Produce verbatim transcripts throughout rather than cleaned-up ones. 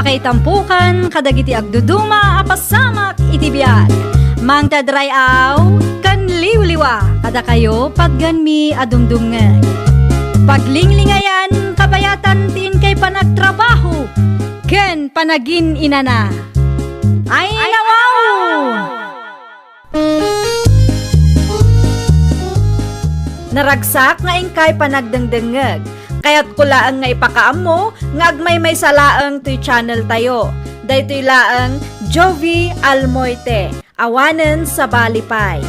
Kaitampukan kadagiti agduduma a pasamak iti biag. Mangted ray-aw ken liwliwa kadakayo patganmi a dumdumngeg. Paglinglingayan, kabayatan ti inkay panagtrabaho ken panagin-inana. Ay, nawaw! Naragsak nga inkay panagdengdengngeg. Kayatko laeng nga ipakaammo nga agmaymaysa laeng toy channel tayo. Daytoy laeng Jovie Almoite, awanen sabali pay.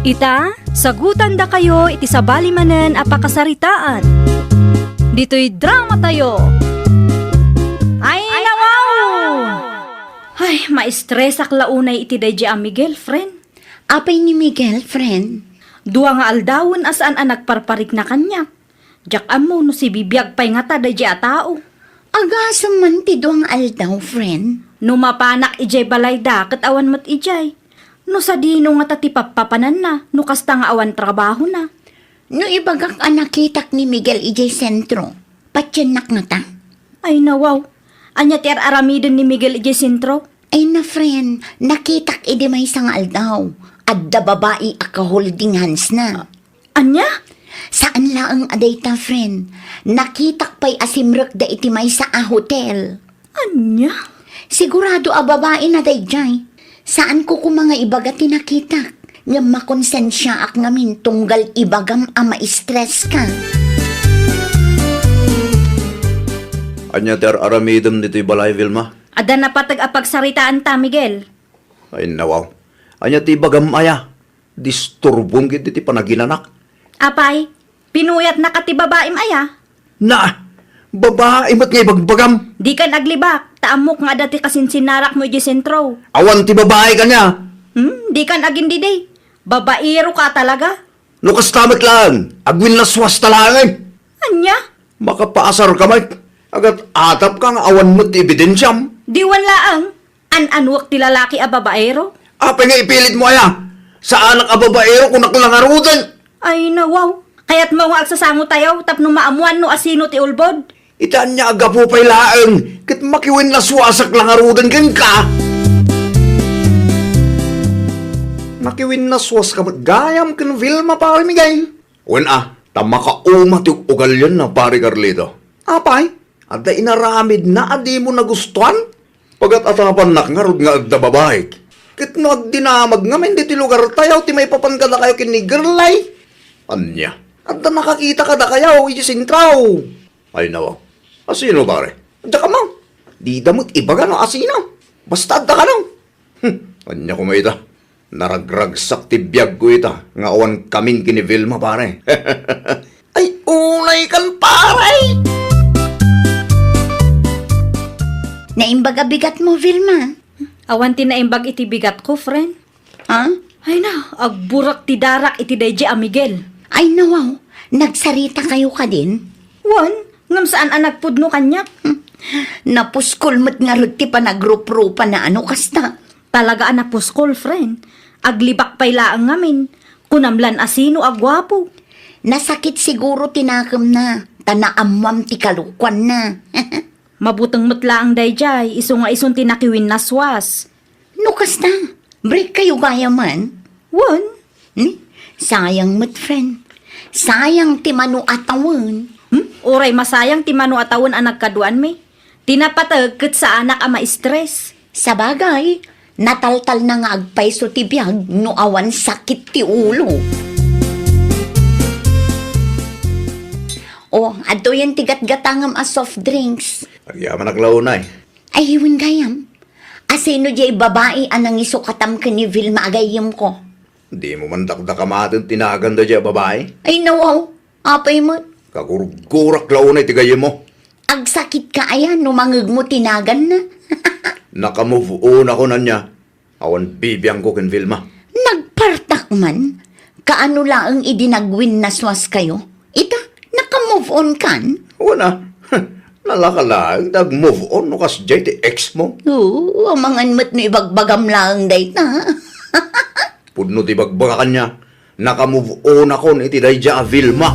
Ita, sagutandakayo iti sabali manen a pakasaritaan. Ditoy drama tayo. Ay, nawaw! Ay, maistresak la unay iti daydi a Miguel, friend. Apay ni Miguel, friend? Dua nga aldawen a saan a nagparparikna kaniak. Diak ammo no sibibiag pay ngata daydi a tao. Agasem man ti dua nga aldaw, friend. No mapanak idiay balayda, ket awan met idiay. No sadino ngata ti pappapananna, no kasta nga awan trabahona? No ibagak a nakitak ni Miguel idiay sentro, patiennak ngata. Ay, nawaw. Ania ti ar-aramiden ni Miguel idiay sentro? Ay na, friend, nakitak idi maysa nga aldaw. Adda babai a ka-holding hands na. Ania? Saan laeng a dayta, friend. Nakitak pay a simrekda iti maysa a hotel. Ania? Sigurado a babai na daydiay. Saanko koma nga ibaga ti nakitak. Ngem makonsensiaak ngamin tunggal ibagam a ma-stress ka. Ania ti ar-aramidem ditoy balay, Vilma? Adda napateg a pagsaritaanta, Miguel. Ay, nawaw. Ania ti ibagam aya? Disturbom gid ti panaginanak. Apay, pinuyatnaka ti babaim aya? Na, babai met nga ibagbagam. Dikan aglibak, ta ammok nga adda ti kasinsinnarakmo idiay sentro. Awan ti babai kaniak. Hmm, dikan agindidi. Babaero ka talaga. No kasta met laeng, agwinnaswasta laeng. Ania? Makapaasar ka met. Agat-atap ka nga awan met ti ebidensiam. Diwan laeng. An-anuek ti lalaki a babaero? Apay nga ipilitmo aya? Saanak a babaero, kunak la ngaruden. Ay, nawaw. Kayatmo nga agsasangotayo tapno maammoan no asino ti ulbod? Ita ania a gapu pay laeng ket makiwinnaswasak la ngaruden kenka. Nakiwinnaswaska met gayam ken Vilma, Pare Miguel. Wen a, ta makauma ti ug-ugalianna, Pare Carlito. Apay, adda inaramidna a dimo nagustuan? Pagat-atapannak ngarud nga adda babaik. Ket no agdinamag ngamin ditoy lugartayo ti maipapan kadakayo ken ni Girlay? Ania? Adda nakakita kadakayo idiay sentro. Ay, nawaw. Asino, pare? Adda kano. Dida met ibaga no asino. Basta adda kano. Hmm, ania koma ita? Naragragsak ti biagko ita nga awan kamin ken ni Vilma, pare. Ay, unay kan, pare! Naimbag a bigatmo, Vilma? Awan ti naimbag iti bigatko, friend. Ha? Ay na, agburak ti darak iti daydi a Miguel. Ay, nawaw, nagsaritakayo kadin? Wen, ngem saan a nagpudno kaniak. Hmm. Napuskol met ngarud ti panagruprupa na ano kasta. Talaga a napuskol, friend. Aglibak pay laeng ngamin. Kunam lan asino a guapo. Nasakit siguro ti nakemna, ta naammoam ti kalokuanna. Mabuteng met laeng daydiay, isu nga isun ti nakiwinnaswas. No kasta, break kayo gayaman? Wen. Hmm? Sayang met, friend. Sayang ti mano a tawen. Hmm? Uray masayang ti mano a tawen a nagkaduanmi. Ti napateg ket saanak a ma-stress. Sabagay, nataltalna nga agpayso ti biag no awan sakit ti ulo. O, adtoyen ti gatgatangam a soft drinks. Agyamanak la unay. Ay, wen gayam. Asino diay babai a nangisukatam ken ni Vilma a gayyemko? Dimo man dakdakamaten ti nagan daydiay a babai? Ay, nawaw. Apay met? Kagurgurak la unay ti gayyemmo. Agsakitka aya no mangegmo ti naganna? Naka-move on ako, ania. Awan bibiangko ken Vilma. Nagpartak man? Kaano laeng idi nagwinnaswaskayo? Ita, naka-move on kan? Wen a. Nalaka laeng ti ag-move on no kasdiay ti ex mo. Oo, amangan met no ibagbagam laeng dayta. Pudno ti ibagbaga kaniak. Naka-move on akon iti daydiay a Vilma.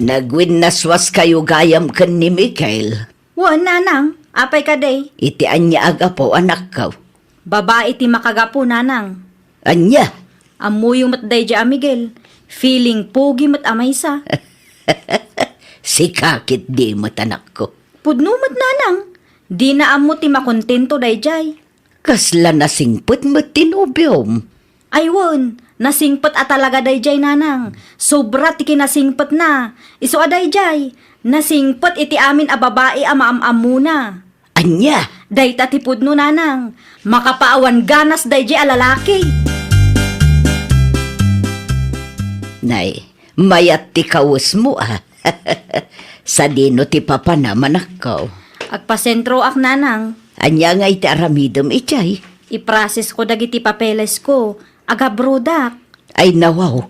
Nagwinnaswaskayo gayam ken ni Miguel? Wen, nanang. Apay kadi? Iti ania a gapu, anakko? Babai ti makagapu, nanang. Ania? Ammoyo met daydi a Miguel. Feeling pogi met a maysa. Sika ketdi met, anakko. Pudno met, nanang. Dina ammo ti makontento daydiay. Kasla nasingpet met ti nobiom? Ay wen, nasingpet a talaga daydiay, nanang. Sobra ti kinasingpetna. Isu a daydiay, nasingpet iti amin a babai a maam-ammona. Ania? Dayta ti pudno, nanang. Makapaawan ganas daydiay a lalaki. Nay, mayat ti kawesmo, a. Sadino ti papana, anakko? Agpasentroak, nanang. Ania ngay ti aramidem idiay? Iprocessko dagiti papelesko. Agabrodak. Ay, nawaw.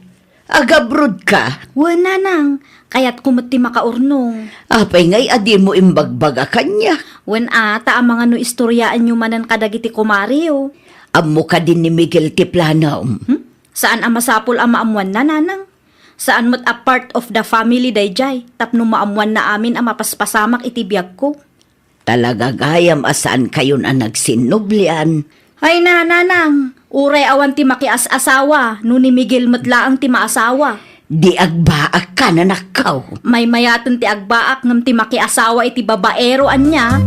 Agabrodka? Wen, nanang. Kayatko met ti makaurnong. Apay ngay a dimo imbagbaga kaniak? Wen, a, ta amangan no istoriaenyo manen kadagiti kumareyo. Ammo kadi ni Miguel ti planom? Hmm? Saan a masapul a maammoanna, nanang. Saan met a part of the family daydiay tapno maammoanna amin a mapaspasamak iti biagko. Talaga gayam a saankayon a nagsinnublian. Ay na, nanang, uray awan ti makias-asawa no ni Miguel met laeng ti maasawa. Di agbaakka, anakko. Maymayaten ti agbaak ngem ti makiasawa iti babaero ania.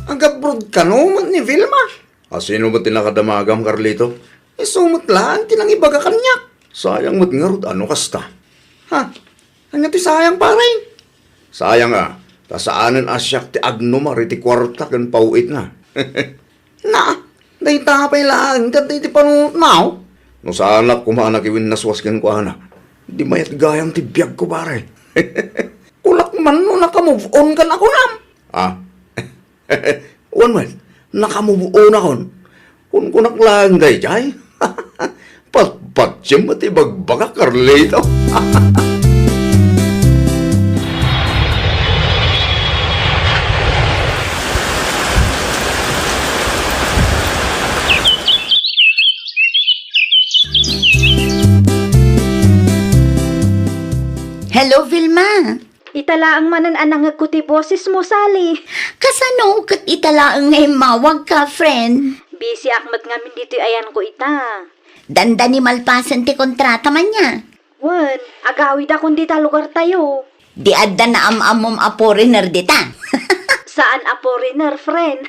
Agabrodka no met ni Vilma? A, sino met ti nakadamagam, Carlito? Isu met laeng ti nangibaga kaniak. Sayang met ngarud a no kasta. Ha? Ania ti sayang, pare? Sayang a, ta saanen a siak ti agnumar iti kuarta ken paw-itna. Na, dayta pay laeng ket iti panunotna, o. No saanak koma a nakiwinnaswas kenkuana, di mayat gayam ti biagko, pare. Kulak man no naka-move on ka na kunam. Ah. Wen met, naka-move on akon. Kunkunak laeng daydiay. Patpatiem met ibagbagak, Carlito. Hello, Vilma. Ita laeng manen a nangngegko ti bosesmo, Sally. Kasano ket ita laeng nga immawagka, friend? Busyak met ngamin ditoy ayanko ita. Dandani malpasen ti kontrata man nia? Wen, agawidakon dita lugartayo. Di adda naam-ammom a foreigner dita? Saan a foreigner, friend.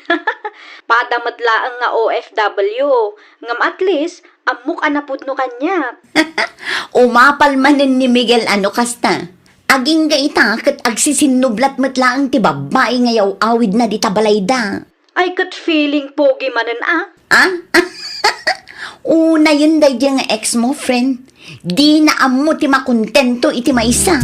Pada met laeng nga O F W. Ngem at least, ammok a napudno kaniak. Umapal manen ni Miguel a no kasta. Agingga ita ket agsisinnublat met laeng ti babbai nga yaw-awidna dita balayda. Ay, ket feeling pogi manen a. Ah? Unayen daydiay nga ex mo, friend. Dina ammo ti makontento iti maysa.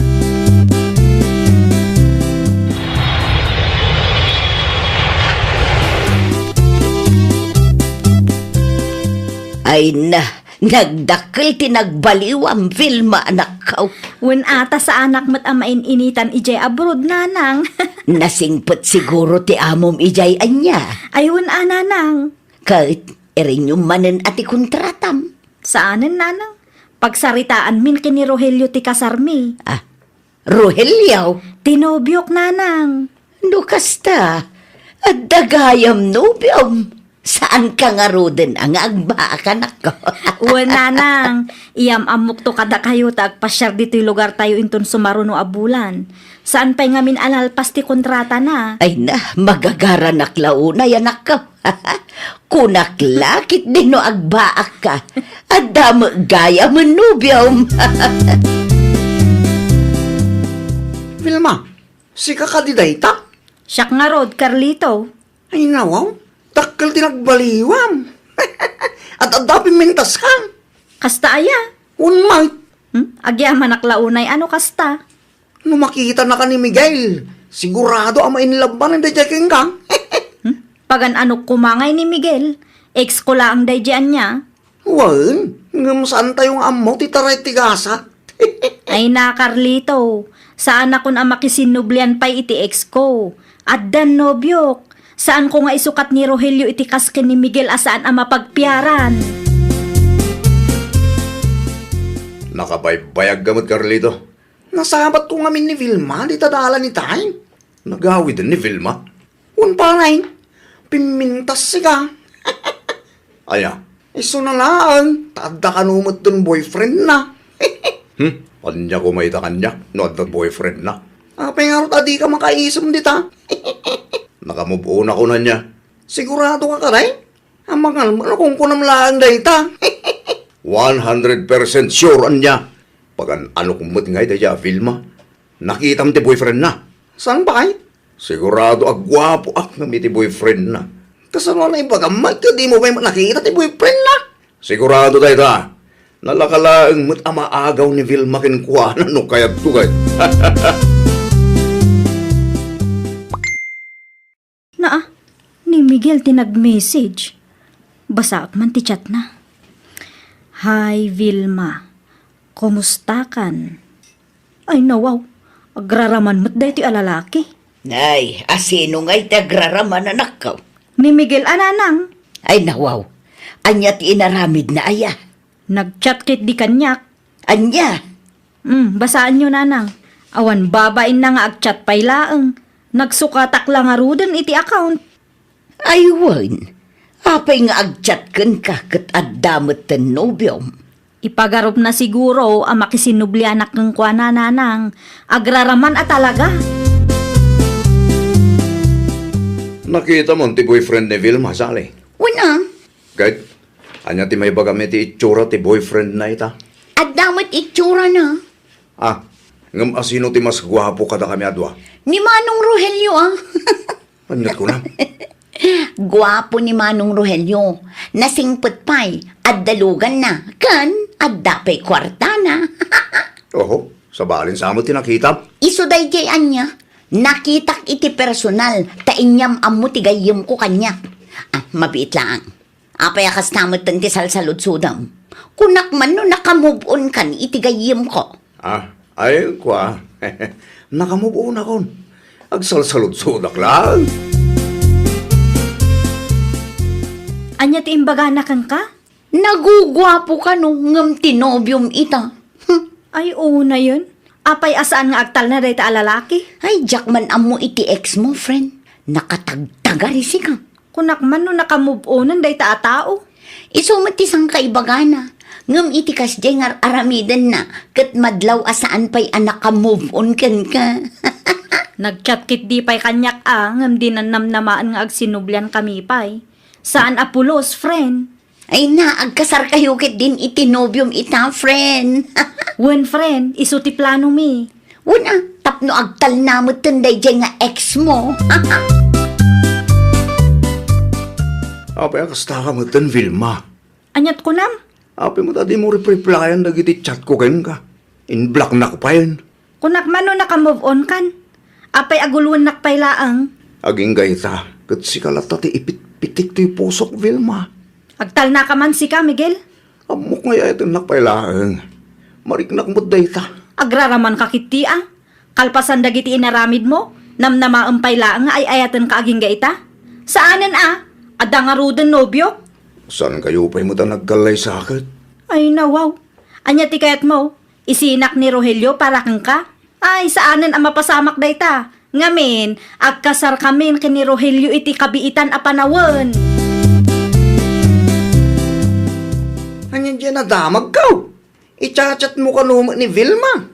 Ay na, nagdakkel ti nagbaliwam, Vilma, anakko. Wen a, ta saanak met a main-initan idiay abroad, nanang. Nasingpet siguro ti amom idiay ania. Ay, wen a, nanang. Ket, irenyom manen a ti kontratam. Saanen, nanang. Pagsaritaanmin ken ni Rogelio ti kasarmi. Ah, Rogelio? Ti nobiok, nanang. No kasta, adda gayam nobiom. Saanka ngaruden a nga agbaak, anakko? Wen, nanang, iyam-ammokto kadakayo ta agpasiar ditoy lugartayo inton sumaruno a bulan. Saan pay ngamin a nalpas ti kontratana. Ay na, magagaranak la unay, anakko. Kunak la ketdi no agbaakka. Adda met gayam nobiom. Vilma, sika kadi dayta? Siak ngarud, Carlito. Ay, nawaw, dakkel ti nagbaliwam. At adda pimintas ka. Kasta aya? Wen met. Hmm? Agyamanak la unay a no kasta. No makitanaka ni Miguel, sigurado a ma-in love manen daydiay kenka. Hmm? Pagan-anok koma ngay ni Miguel? Ex ko laeng daydiay ania? Wen, ngem saantayo nga ammo ti taray ti gasat. Ay na, Carlito, saanakon a makisinnublian pay iti ex ko. Addan nobiok. Saanko nga isukat ni Rogelio iti kas ken ni Miguel a saan a mapagpiaran. Nakabaybayag ka met, Carlito. Nasabatko ngamin ni Vilma dita dalan itay. Nagawiden ni Vilma? Wen, pare. Pimmintas sika. Aya? Isuna laeng, ta adda kano met ton boyfriendna. Hmm? Ania koma ita kaniak no adda boyfriendna? Apay ngarud a dika makaisem dita? Naka-move on ako, ania? Sigurado ka, kadi? Amangan mo, nakunkunam laeng dayta. One hundred percent sure, ania? Pagan-anok met ngay dayta a Vilma. Nakitam ti boyfriendna? Saan pay? Sigurado a guapoak ngem iti boyfriendna. Kasano a naibagam met ket dimo pay nakita ti boyfriendna? Sigurado dayta. Nalaka laeng met a maagaw ni Vilma kenkuana no kayatko, kay. Naa, ni Miguel ti nag-message. Basaak man ti chatna. "Hi, Vilma. Kumustakan?" Ay, nawaw. Agraraman met daytoy a lalaki. Ay, asino ngay ti agraraman, anakko? Ni Miguel a nanang. Ay, nawaw. Ania ti inaramidna, aya? Nag-chat ketdi kaniak. Ania? Hmm, basaanyo, nanang. Awan babainna nga ag-chat pay laeng. Nagsukatak la ngaruden iti account. Ay wen, apay nga ag-chat kenka ket adda met ten nobiom? Ipagarupna siguro a makisinublianak kenkuana, nanang. Agraraman a talaga. Nakitam ti boyfriend ni Vilma, Sally? Wen a. Ket, ania ti maibagam iti itsura ti boyfriendna ita? Adda met itsurana. Ah, ngem asino ti mas guapo kadakami a dua? Ni Manong Rogelio, ah. Aniat kunam? Guapo ni Manong Rogelio. Nasingpet pay, adda luganna, ken adda pay kuartana. Oho, sabali sa met ti nakitam. Isu daydiay ania, nakitak iti personal, ta inyam-ammo ti gayyemko kaniak. Ah, mabiit laeng. Apay a kasta met ti salsaludsodem? Kunak man no naka-move on kan iti gayyemko. Ah, ay, kua. Naka-move on akon. Agsalsaludsodak laeng. Ania ti imbagana kenka? Naguguapo kano ngem ti nobiom ita. Hmm. Ay, unayen. Apay a saan nga agtalna dayta a lalaki? Ay, diak man ammo iti ex mo, friend. Nakatagtagari sika. Kunak man no naka-move onen dayta a tao. Isu met ti sangkaibagana. Ngem iti kasdiay nga ar-aramidenna, ket madlaw a saan pay a naka-move on kenka. Nag-chat ketdi pay kaniak a, ngem dinan namnamaen nga agsinublian kami pay. Saan a pulos, friend. Ay na, agkasarkayo ketdin iti nobiom ita, friend. Wen, friend, isu ti planomi. Wen a, tapno agtalna metten daydiay nga ex mo. Apay a kasta ka metten, Vilma? Aniat kunam? Apay met a dimo rep-replyan dagiti chat ko kenka? In-blocknak payen. Kunak man no naka-move on kan? Apay a guloennak pay laeng? Agingga ita, ket sika latta ti ipitpitik toy pusok, Vilma. Agtalnaka man sika, Miguel. Ammok nga ay-ayatennak pay laeng. Mariknak met dayta. Agraramanka ketdi a. Kalpasan dagiti inaramidmo, namnamaem pay laeng nga ay-ayatenka agingga ita. Saanen a, adda ngaruden nobiok. Saankayo pay met a nagkallaysaket? Ay, nawaw. Ania ti kayatmo? Isinak ni Rogelio para kenka? Ay, saanen a mapasamak dayta. Ngamin, agkasarkamin ken ni Rogelio iti kabiitan a panawen. Ania diay nadamagko? I-chat-chatmo kano met ni Vilma?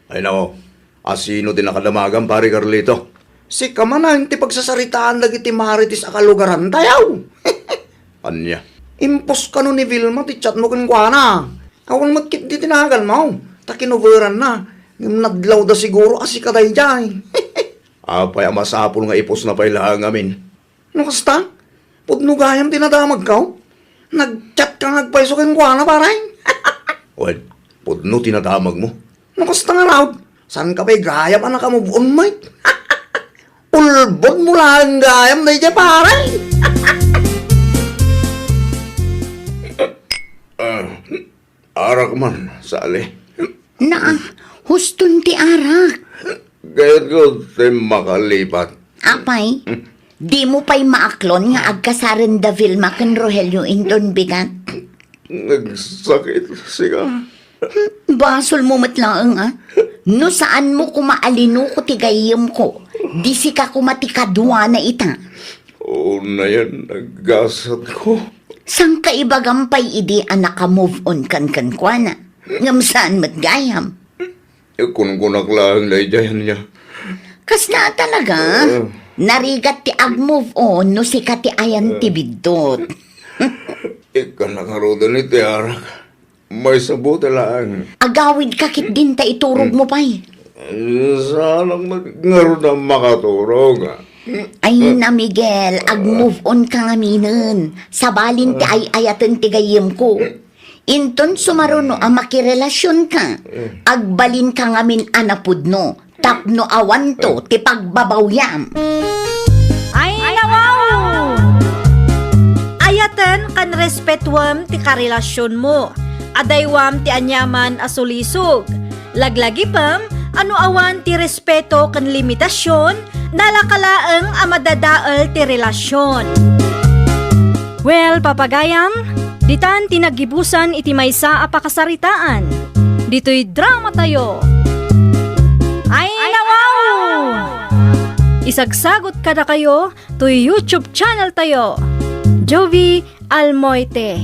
Ay, nako. Asino ti nakadamagam, Pare Carlito? Sika manen ti pagsasaritaan dagiti marites a kalugarantayo. Ania? Impos kano ni Vilma ti chatmo kenkuana. Awan met ketdi ti naganmo, ta kinoveranna. Ngem nadlawda siguro a sika daydiay. Apay a masapul nga ipusna pay laeng ngamin? No kasta, pudno gayam ti nadamagko. Nag-chat ka nga agpayso kenkuana, pare. Wen, pudno ti nadamagmo. No kasta ngarud, saanka pay gayam a naka-move on met? Ulbodmo laeng gayam daydiay, pare. Ah, arak man, Sally. Naa, huston ti arak. Kayatko ti makalipat. Apay, dimo pay maaklon nga agkasaren da Vilma ken Rogelio inton bigat? Nagsakit, sika. Basolmo met laeng, a. No saanmo koma a linuko ti gayyemko, di sika koma ti kaduana ita. Unayen, naggasatko. Saan ka ibagam pay idi a naka-move on kan kenkuana? Ngem saan met gayam. Kunkunak laeng daydiay ania. Kasta talaga? Ah. Narigat ti ag-move on no sika ti ayan ti biddut. Ikana ngaruden iti arak. Maysa buta laeng. Agawid ka ketdin ta iturogmo pay. Saanak met ngarud a makaturog. Ay na, Miguel, ag-move on ka ngaminen. Sabalin ti ay-ayaten ti gayyemko. Inton sumaruno a makirelasionka, agbalinka ngamin a napudno tapno awanto ti pagbabawyam. Ay, nawaw! Ayaten ken respetuem ti karelasionmo. Adaywam ti aniaman a sulisog. Laglagipem a no awan ti respeto ken limitasion, nalaka laeng a madadael ti relasion. Well, papagayam, ditan ti naggibusan iti maysa a pakasaritaan. Ditoy dramatayo. Ay, nawaw! Isagsagot kadakayo toy YouTube channel tayo, Jovie Almoite.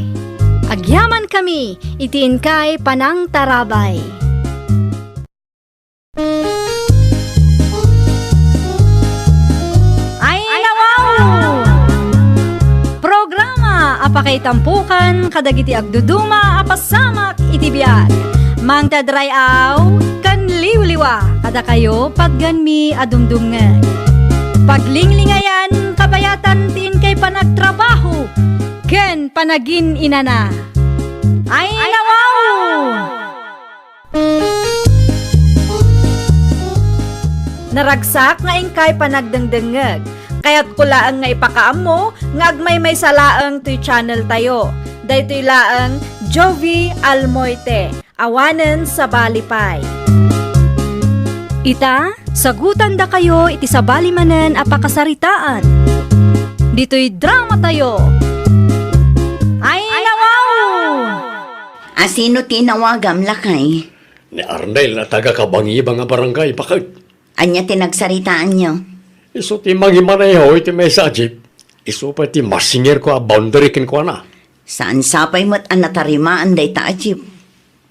Agyamankami iti inkay panangtarabay. Ay, nawaw! Programa a pakaitampukan kadagiti agduduma a pasamak iti biag. Mangted ray-aw ken liwliwa kadakayo patgenmi a dumdumngeg. Paglinglingayan, kabayatan ti inkay panagtrabaho ken panagin-inana. Ay, nawaw! Naragsak nga inkay panagdengdengngeg. Kayatko laeng nga ipakaammo nga agmaymaysa laeng toy channel tayo. Daytoy laeng Jovie Almoite, awanen sabali pay. Ita, sagutandakayo iti sabali manen a pakasaritaan. Ditoy dramatayo. Ay, nawaw! Asino ti inawagam, lakay? Ni Arnel a taga-Kabangibang a barangay, baket. Ania ti nagsaritaanyo? Isu ti mangimaneho iti maysa a jeep. Isu pay ti masingirko a boundary kenkuana. Saan sapay met a natarimaan dayta a jeep?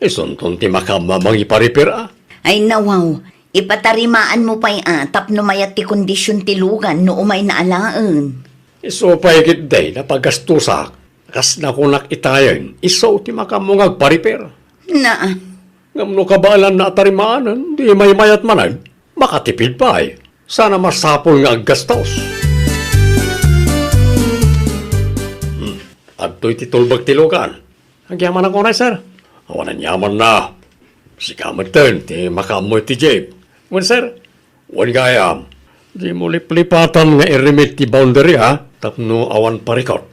Isunton ti makaammo a mangipariper, a. Ay, nawaw, ipatarimaanmo pay, a, tapno mayat ti kondision ti lugan no umayna alaen. Isu pay ketdi napagastosak. Kas nakunak itayen, isu ti makaammo nga agpariper. Naa. Ngem no kabaelanna a tarimaanen, di maymayat manen, makatipid pay. Saan a masapul nga aggastos. Hmm. Adtoy ti tulbek ti lugan. Agyamanak unay, sir. Awan aniamanna. Sika metten ti makaammo iti jeep. Wen, sir. Wen gayam. Dimo liplipatan nga irimit ti boundary, a, tapno awan parikot.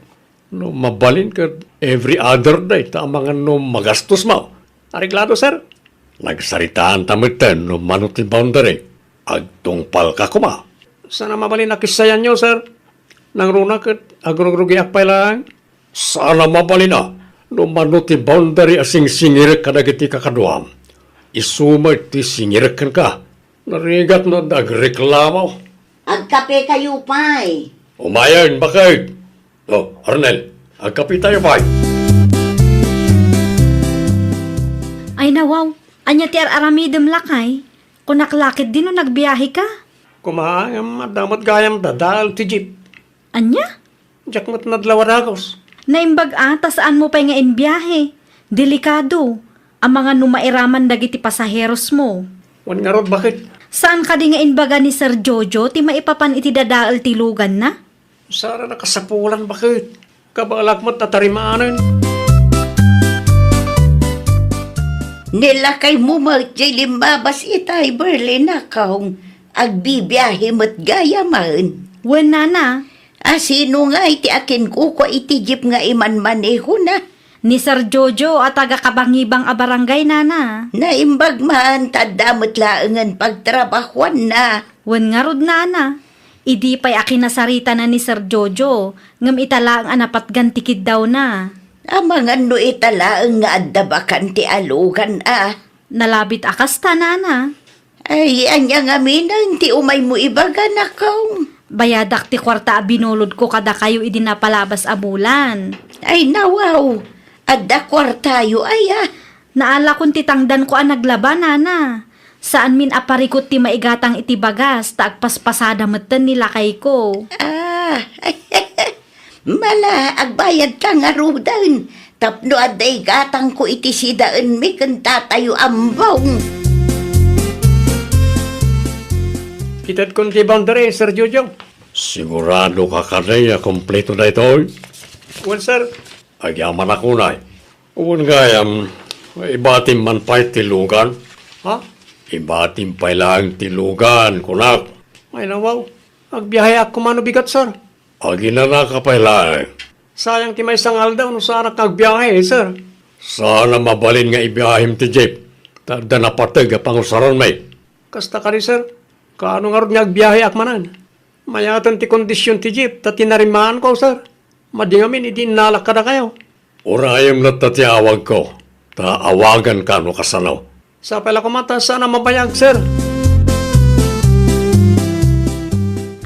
No mabalin ket every other day ta amangan no magastos mo. Areglado, sir. Nagsaritaan ta metten no mano ti boundary. Agtungpal ka koma. Saan a mabalin a kissayanyo, sir. Nangruna ket agrugrugiak pay laeng. Saan a mabalin a no mano ti boundary a singsingirek kadagiti kakaduam. Isu met ti singirek kenka. Narigat no adda agreklamo. Agkapekayo pay. Umayen, baket. O, Arnel, agkapetayo pay. Ay, nawaw, ania ti ar-aramidem, lakay? Kunak la ketdi no nagbiaheka. Koma, ngem adda met gayam dadael ti jeep. Ania? Diak met nadlaw a dagus. Naimbag a ta saanmo pay nga imbiahe. Delikado. Amangan no mairaman dagiti pasaherosmo. Wen ngarud, baket? Saan kadi nga imbaga ni Sir Jojo ti maipapan iti dadael ti luganna? Saan a nakasapulan, baket? Kabaelak met a tarimaanen. Ni lakaymo met jay limmabas itay Berlin a kaong. Agbibiahe met gayamen. Wen, nana. Asino ngay ti akinkukua iti jeep nga imanmanehona? Ni Sir Jojo a taga-Kabangibang a barangay, nana. Naimbag man, ta adda met laengen pagtrabahuanna. Wen ngarud, nana. Idi pay a kinasaritana ni Sir Jojo, ngem ita laeng a napatgan ti kiddawna. Amangan no ita laeng nga adda bakan ti alugan a. Nalabit a kasta, nana. Ay, ania ngamin ti umaymo ibaga, nakong? Bayadak ti kuarta a binulodko kadakayo idi napalabas a bulan. Ay, nawaw. Adda kuartayo, aya. Naalakon ti tangdanko a naglaba, nana. Saanmin a parikut ti maigatang iti bagas, ta agpaspasada metten ni lakayko. Ah, mala, agbayadka ngaruden, tapno adda igatangko iti sidaenmi ken tatayo ambong. Itedkon ti boundary, Sir Jojo. Sigurado ka kadi a kompleto daytoy? Wen, sir. Agyamanak unay. Wen gayam, ibatim man pay ti lugan? Ha? Ibatim pay laeng ti lugan, kunak. Ay, nawaw. Agbiaheak koma no bigat, sir. Aginanaka pay laeng. Sayang ti maysa nga aldaw no saanak nga agbiahe, sir. Saan a mabalin nga ibiahem ti jeep, ta adda napateg a pangusaranmi. Kasta kadi, sir. Kaano ngarud nga agbiaheak manen? Mayaten ti kondision ti jeep ta tinarimaanko, sir. Madi ngamin idi innalak kadakayo. Urayem latta ti awagko, ta awaganka no kasano. Sapay la koma ta saan a mabayag, sir.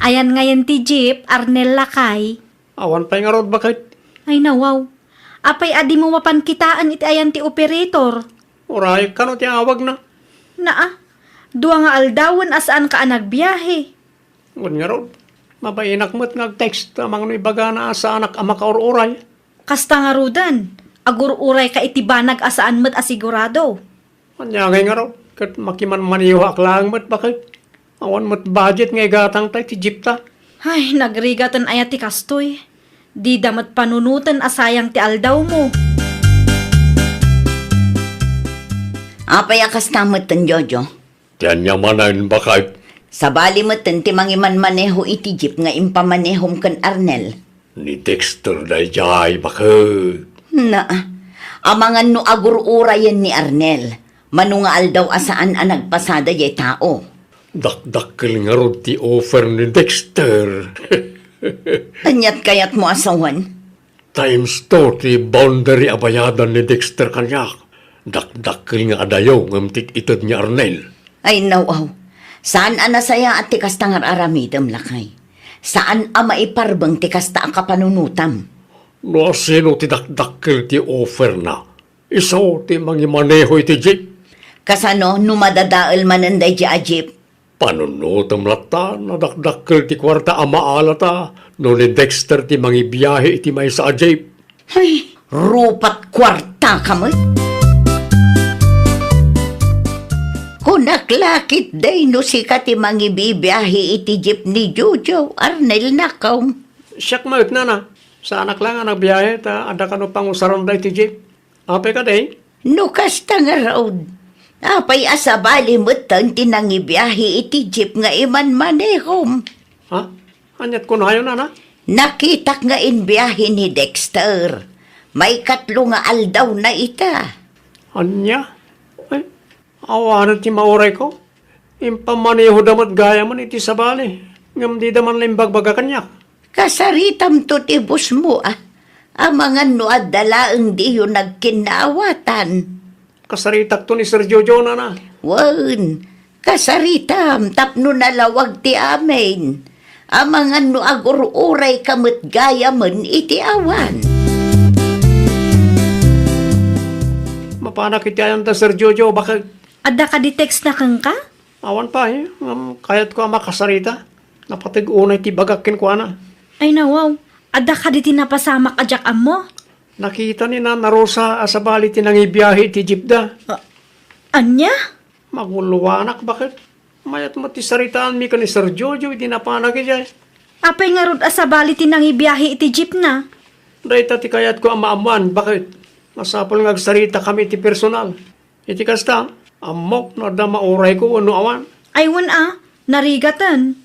Ayan ngayen ti jeep, Arnel lakay. Awan pay ngarud, baket. Ay, nawaw. Apay a dimo mapan kitaen iti ayan ti operator? Uray, kano ti awagna? Naa, dua nga aldawen a saanka a nagbiahe. Wen ngarud, mabainak met nga ag-text amangan no ibagana a saanak a makaur-uray. Kasta ngaruden, agur-urayka iti banag a saan met a sigurado. Ania ngay ngarud, ket makimanmanehoak laeng met, baket. Awan met budget nga igatangta iti jeepta. Ay, nagrigaten aya ti kastoy. Dida met panunoten a sayang ti aldawmo. Apay a kasta metten, Jojo? Ti ania manen, baket? Sabali metten ti mangimanmaneho iti jeep nga impamanehom ken Arnel. Ni Dexter daydiay, baket. Naa, amangan no agur-urayen ni Arnel, mano nga aldaw a saan a nagpasada jay tao. Dakdakkel ngarud ti offer ni Dexter. Aniat kayatmo a sawen? Times two ti boundary a bayadan ni Dexter kaniak. Dakdakkel nga adayo ngem ti ited ni Arnel. Ay, naw-aw. Saan a nasayaat ti kasta nga ar-aramidem, lakay. Saan a maiparbeng ti kasta a kapanunotam. No asino ti dakdakkel ti offerna, isu ti mangimaneho iti jeep. Kasano no madadael manen daydi a jeep? Panunotem latta, nadakdakkel ti kuarta a maalata no ni Dexter ti mangibiahe iti maysa a jeep. Ay, rupat kuarta ka met. Kunak la ketdi no sika ti mangibibiahe iti jeep ni Jojo, Arnel, nakong. Siak met, nana. Saanak la nga nagbiahe ta adda kano pangusaranda iti jeep. Apay kadi? No kasta ngarud, apay a sabali metten ti nangibiahe iti jeep nga imanmanehom? Ha? Aniat kunayo, nana? Nakitak nga imbiahe ni Dexter. Maikatlo nga aldawna ita. Ania? Ay, awanen ti maurayko. Impammanehoda met gayamen iti sabali, ngem dida man la imbagbaga kaniak. Kasaritamto ti busmo, a. Amangan no adda laeng diyo nagkinnaawatan. Kasaritakto ni Sir Jojo, nana. Wen, kasaritam tapno nalawag ti amin. Amangan no agur-urayka met gayamen iti awan. Mapanak iti ayanta, Sir Jojo, baket. Adda kadi textna kenka? Awan pay, ngem kayatko a makasarita. Napateg unay ti bagak kenkuana. Ay, nawaw. Adda kadi ti napasamak a diak ammo? Nakita ni Nana Rosa a sabali ti nangibiahe iti jeepda. A-, ania? Magulluanak, baket. Mayat met ti saritaanmi ken ni Sir Jojo idi napanak idiay. Apay ngarud a sabali ti nangibiahe iti jeepna? Dayta ti kayatko a maammoan, baket. Masapul nga agsaritakami iti personal. Iti kasta, ammok no adda maurayko wenno awan. Ay, wen a, narigaten.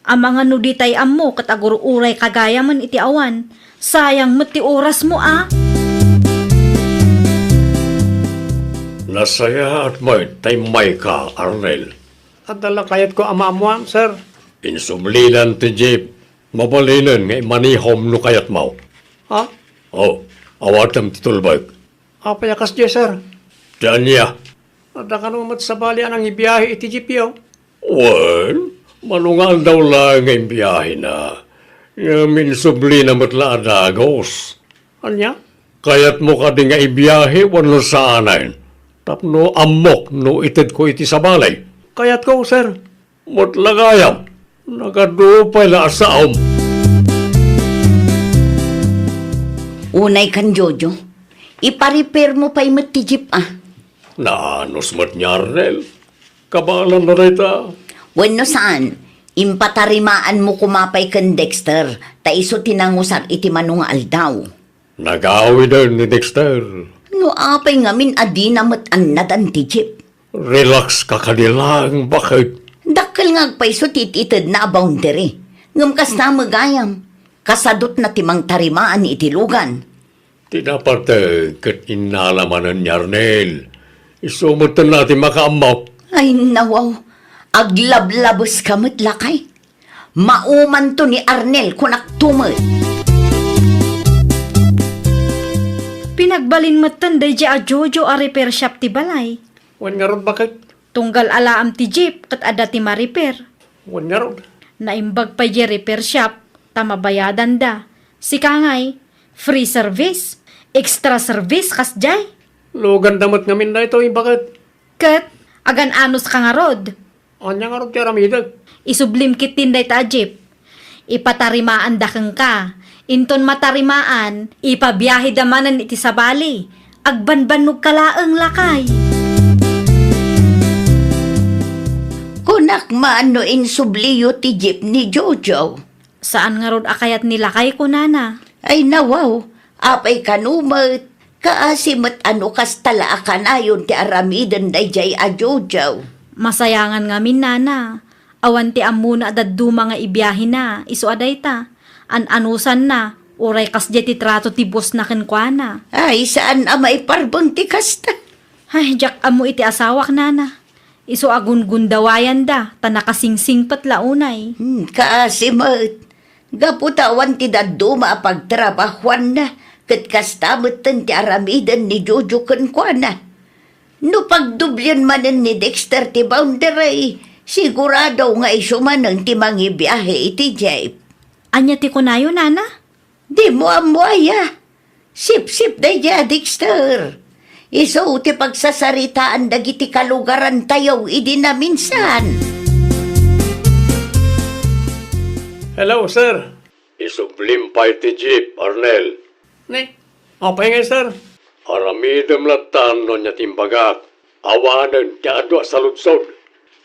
Amangan no ditay ammo ket agur-urayka gayamen iti awan. Sayang met ti orasmo a. Nasayaat met ta immayka, Arnel. Adda la kayatko a maammoan, sir. Insublinan ti jeep. Mabalinen nga imanehom no kayatmo. Ha? Oh, Awatem ti tulbek. Apay a kasdiay, sir? Ti ania? Adda kano met sabali a nangibiahe iti jeepyo? Wen, mano nga aldaw laeng nga imbiahena. Ngem insublina met la a dagus. Ania? Kayatmo kadi nga ibiahe wenno saanen? Tapno ammok no itedko iti sabali. Kayatko, sir. Met la gayam, nagadu pay la a saom. Unay kan Jojo, ipa-repair mo pay met ti jeep, a. Naanus met ni Arnel. Kabaelanna dayta. Wenno saan, impatarimaanmo koma pay ken Dexter, ta isu ti nangusar iti mano nga aldaw. Nagawiden ni Dexter. No apay ngamin a dina met annadan ti jeep? Relax ka kadi laeng, baket. Dakkel nga agpayso ti it-itedna a boundary. Ngem kasta met gayam, kasadutna ti mangtarimaan iti lugan. Ti napateg ket innala manen ni Arnel. Isu metten ti makaammo. Ay, nawaw. Aglablabeska met, lakay. Maumanto ni Arnel, kunakto met. Pinagbalin metten daydiay a Jojo a repair shop ti balay. Wen ngarud, baket? Tunggal alaam ti jeep ket adda ti ma-repair. Wen ngarud? Naimbag pay diay repair shop ta mabayadanda. Sika ngay, free service, extra service kasdiay. Luganda met ngamin daytoy, baket? Ket agan-anuska ngarud. Ania ngarud ti aramidek? Isublim ketdin dayta a jeep. Ipatarimaanda kenka. Inton matarimaan, ipabiaheda manen iti sabali. Agbanbannogka laeng, lakay. Kunak man no insubliyo ti jeep ni Jojo. Saan ngarud a kayat ni lakay, kunana. Ay, nawaw, apay kano met, kaasi met a no kasta la a kanayon ti aramiden daydiay a Jojo. Masayangan ngamin, nana. Awan ti ammona a dadduma nga ibiahena, isu a dayta. An-anusanna, uray kasdiay ti trato ti bossna kenkuana. Ay, saan a maiparbeng ti kasta. Ay, diak ammo iti asawak, nana. Isu a gungundawayanda, ta nakasingsingpet la unay. Hmm, kaasi met. Gapu ta awan ti dadduma a pagtrabahuanna, ket kasta metten ti aramiden ni Jojo kenkuana. No pagdoblien manen ni Dexter ti boundary, sigurado nga isu manen ti mangibiahe iti jeep. Ania ti kunayo, nana? Dimo ammo aya? Sipsip daydiay a Dexter. Isu ti pagsasaritaan dagiti kalugarantayo idi naminsan. Hello, sir. Isublim pay ti jeep, Arnel. Ne? Apay ngay, sir? Aramidem latta no ania ti imbagak. Awanen ti adu a saludsod.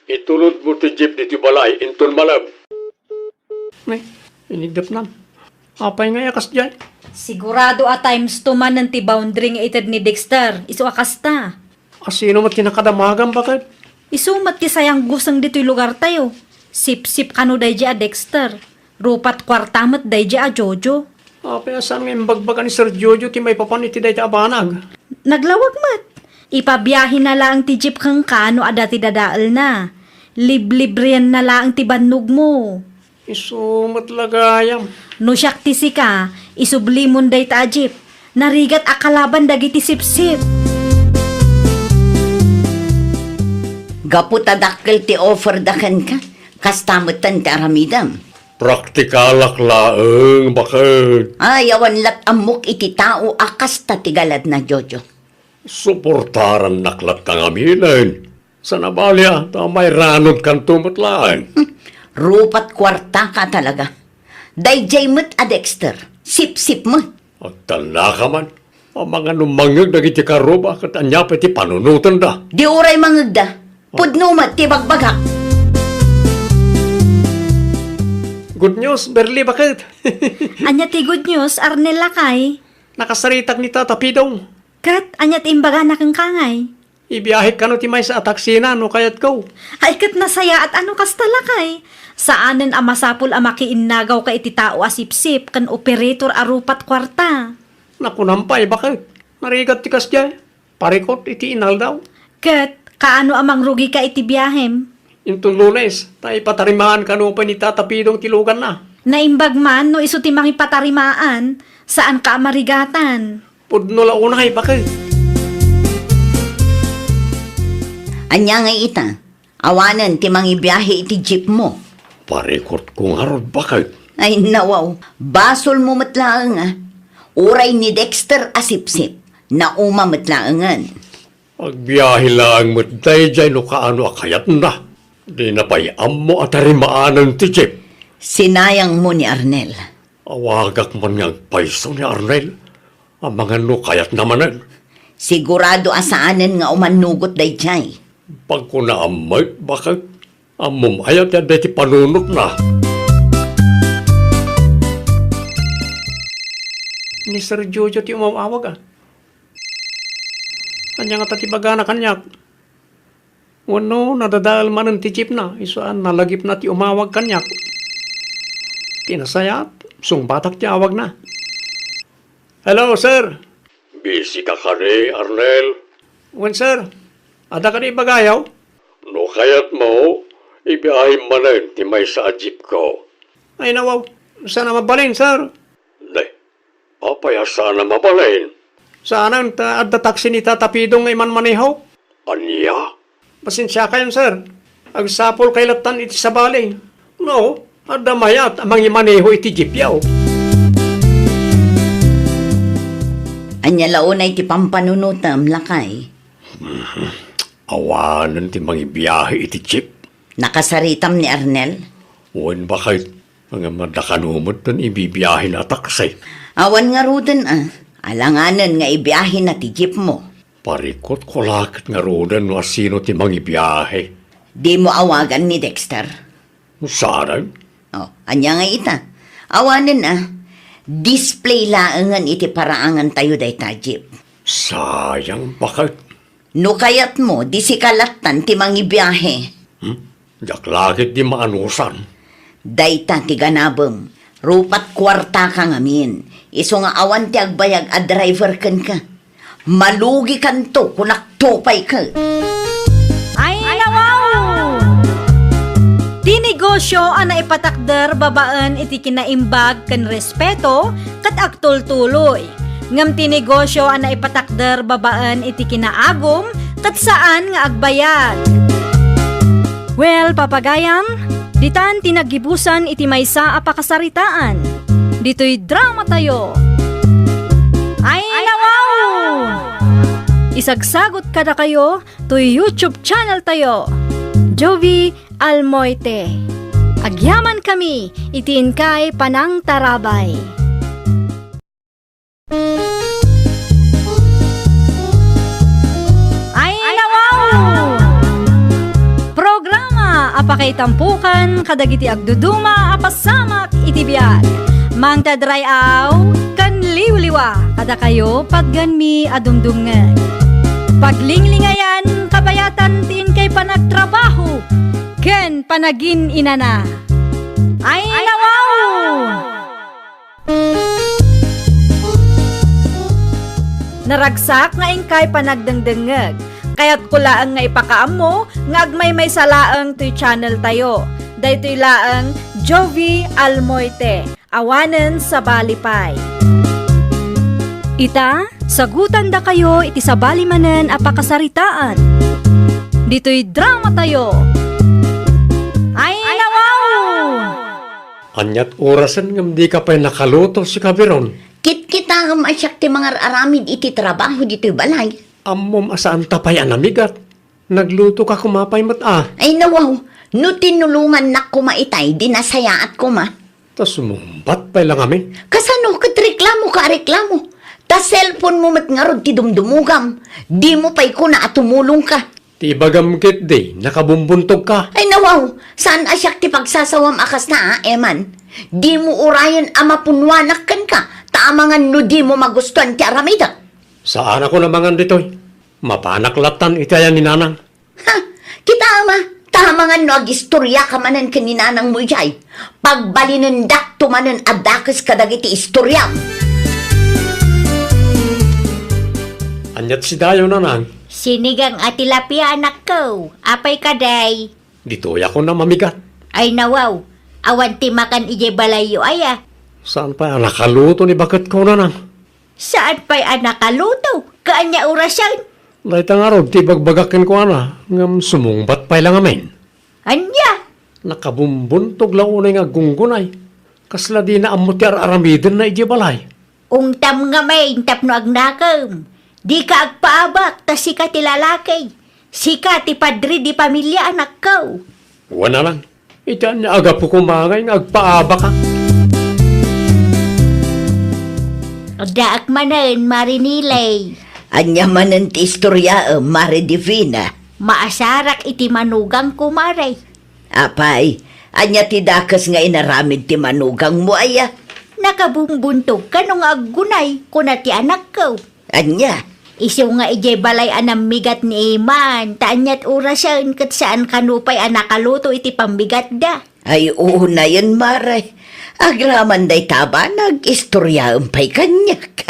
Itulodmo ti jeep ditoy balay inton malem. Ne, inigdepnan. Apay ngay a kasdiay? Sigurado a times two manen ti boundary nga ited ni Dexter, isu a kasta. Asino met ti nakadamagam, baket? Isu met ti sayangguseng ditoy lugartayo. Sipsip kano daydiay a Dexter. Rupat kuarta met daydiay a Jojo. Apay a saan nga imbagbaga ni Sir Jojo ti maipapan iti dayta a banag? Naglawag met. Ipabiahena laeng ti jeep kenka no adda ti dadaelna. Liblibrienna laeng ti bannogmo. Isu met la gayam. No siak ti sika, isublimon dayta a jeep. Narigat a kalaban dagiti sipsip. Gapu ta dakkel ti offer da kenka, kasta metten ti aramidem. Praktikalak laeng, baket. Ay, awan lat ammok iti tao a kasta ti galadna, Jojo. Suportarannak latta ngaminen. Sana bali a, ta mairanod kanto met laeng. Hmm, rupat kuarta ka talaga. Daydiay met a Dexter, sipsip met. Agtannaka man. Amangan no mangngeg dagiti karuba ket ania pay ti panunotenda. Di uray mangngegda. Pudno met ti bagbagak. Good news, Berli, baket. Ania ti good news, Arnel lakay? Nakasaritak ni Tata Pidong. Ket ania ti imbagana kenka ngay? Ibiahek kano ti maysa a taksina no kayatko. Ay, ket nasayaat a no kasta lakay. Saanen a masapul a makiinnagawka iti tao a sipsip ken operator a rupat kuarta. Nakunam pay, baket. Narigat ti kasdiay. Parikot iti inaldaw. Ket, kaano a mangrugika iti biahem? Inton Lunes, ta ipatarimaan kano pay ni Tata Pidong ti luganna. Naimbag man no isu ti mangipatarimaan, saanka a marigatan. Pudno la unay, baket. Ania ngay ita? Awanen ti mangibiahe iti jeepmo. Parikutko ngarud, baket. Ay, nawaw. Basolmo met laeng, a. Uray ni Dexter a sipsip, nauma met laengen. Agbiahe laeng met daydiay no kaano a kayatna. Dina pay ammo a tarimaanen ti jeep. Sinayangmo ni Arnel. Awagak man nga agpayso ni Arnel. Amangan no kayatna manen. Sigurado a saanen nga umannugot daydiay. Pagkunaam met, baket. Ammom aya ti adda iti panunotna? Ni Sir Jojo ti umaw-awag, a. Ania ngata ti bagana kaniak? Wenno, nadadael manen ti jeepna, isu a nalagipna ti umawag kaniak. Ti nasayaat, sungbatak ti awagna. Hello, sir. Busy ka kadi, Arnel? Wen, sir. Adda kadi ibagayo? No kayatmo, ibiahim manen ti maysa a jeepko. Ay, nawaw. Saan a mabalin, sir? Ne, apay a saan a mabalin? Saanen ta adda taksi ni Tata Pidong nga imanmaneho. Ania? Pasensiakayon, sir. Agsapulkay lattan iti sabali. No, adda mayat a mangimaneho iti jeepyo. Ania la unay ti pampanunotem, lakay? Awanen ti mangibiahe iti jeep. Nakasaritam ni Arnel? Wen, baket. Ngem adda kano met ti ibibiahena a taksi. Awan ngaruden, a. Alanganen nga ibiahena ti jeepmo. Parikutko la ket ngaruden no asino ti mangibiahe. Dimo awagan ni Dexter? Saanen? O, ania ngay ita? Awanen, a. Display laengen iti paraangantayo dayta a jeep. Sayang, baket. No kayatmo, di sika lattan ti mangibiahe. Hmm? Diak la ketdi maanusan. Dayta ti ganabem. Rupat kuartaka ngamin. Isu nga awan ti agbayag a driver kenka. Malugikanto, kunakto pay ket. Ay, nawaw! Ti negosio a naipatakder babaen iti kinaimbag ken respeto ket agtultuloy. Ngem ti negosio a naipatakder babaen iti kinaagum ket saan nga agbayag. Well, papagayam, ditan ti naggibusan iti maysa a pakasaritaan. Ditoy dramatayo. Ay, nawaw! Isagsagot kadakayo toy YouTube channel tayo, Jovi Almoite. Agyamankami iti inkay panangtarabay. Ay, nawaw! Programa a pakaitampukan kadagiti agduduma a pasamak iti biag. Mangted ray-aw ken liwliwa kadakayo patgenmi a dumdumngeg. Paglinglingayan, kabayatan ti inkay panagtrabaho ken panagin-inana. Ay, nawaw! Naragsak nga inkay panagdengdengngeg. Kayatko laeng nga ipakaammo nga agmaymaysa laeng toy channel tayo. Daytoy laeng Jovi Almoite, awanen sabali pay. Ita, sagutandakayo iti sabali manen a pakasaritaan. Ditoy dramatayo. Ay, nawaw! Ania't orasen ngem dika pay nakaluto, sika Biron? Kitkitaem a siak ti mangar-aramid iti trabaho ditoy balay. Ammom a saanta pay a namigat. Naglutoka koma pay met a. Ay, nawaw, no tinulongannak koma itay, di nasayaat koma. Ta sumungbat pay la ngamin. Kasano ket reklamoka a reklamo? Ta cellphone mo met ngarud ti dumdumugam. Dimo pay kuna a tumulongka. Ti ibagam ketdi, nakabumbuntogka. Ay, nawaw, saan a siak ti pagsasawam a kasta, a, Eman? Dimo urayen a mapunnuanak kenka, ta amangan no dimo magustuan ti aramidek. Saanakon amangan ditoy. Mapanak lattan iti ayan ni Nanang. Ha, kitaem a, ta amangan no agistoriaka manen ken ni Nanangmo idiay. Pagbalinendakto manen a dakes kadagiti istoriam. Ania't sidayo, Nanang? Sinigang a tilapia, anakko. Apay kadi? Ditoyakon a mamigat. Ay, nawaw. Awan ti makan idiay balayyo aya? Saan pay a nakaluto ni baketko, Nanang? Saan pay a nakaluto? Ket ania orasen? Dayta ngarud ti ibagbagak kenkuana, ngem sumungbat pay la ngamin. Ania? Nakabumbuntog la unay nga aggunggunay. Kasla dina ammo ti ar-aramidenna idiay balay. Ungtam ngamin tapno agnakem. Dika agpaabak ta sika ti lalaki. Sika ti padre di pamilia, anakko. Wen a lang. Iti ania a gapu koma ngay nga agpaabaka? Addaak manen, Mare Nilay. Ania manen ti istoriaem, Mare Divina? Maasarak iti manugangko, Mare. Apay, ania ti dakes nga inaramid ti manugangmo aya? Nakabumbuntog kano nga aggunay, kuna ti anakko. Ania? Isu nga idiay balay a nammigat ni Eman, ta ania't orasen ket saan kano pay a nakaluto iti pammigatda. Ay, unayen, Mare. Agraman dayta a banag, istoriaem pay kaniak.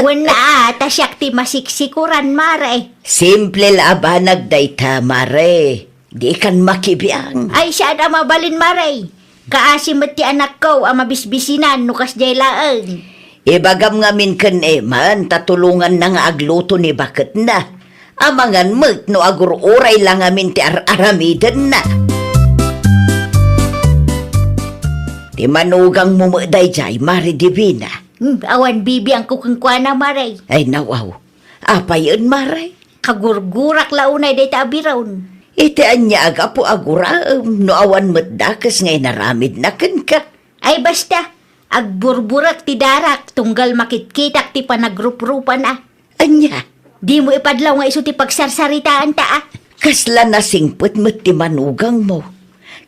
Wen a, ta siak ti masiksikuran, Mare. Simple la a banag dayta, Mare. Dikan makibiang. Ay, saan a mabalin, Mare. Kaasi met ti anakko a mabisbisinan no kasdiay laeng. Ibagam ngamin ken Eman ta tulonganna nga agluto ni baketna. Amangan met no agur-uray la ngamin ti ar-aramidenna. Ti manugangmo met daydiay, Mare Divina. Hmm, awan bibiangko kenkuana, Mare. Ay, nawaw. Apayen, Mare? Kagurgurak la unay dayta a biron. Iti ania a gapu a guraem no awan met dakes nga inaramidna kenka? Ay, basta, agburburek ti darak tunggal makitkitak ti panagruprupana. Ania? Dimo ipadlaw nga isu ti pagsarsaritaanta, a? Kasla nasingpet met ti manugangmo.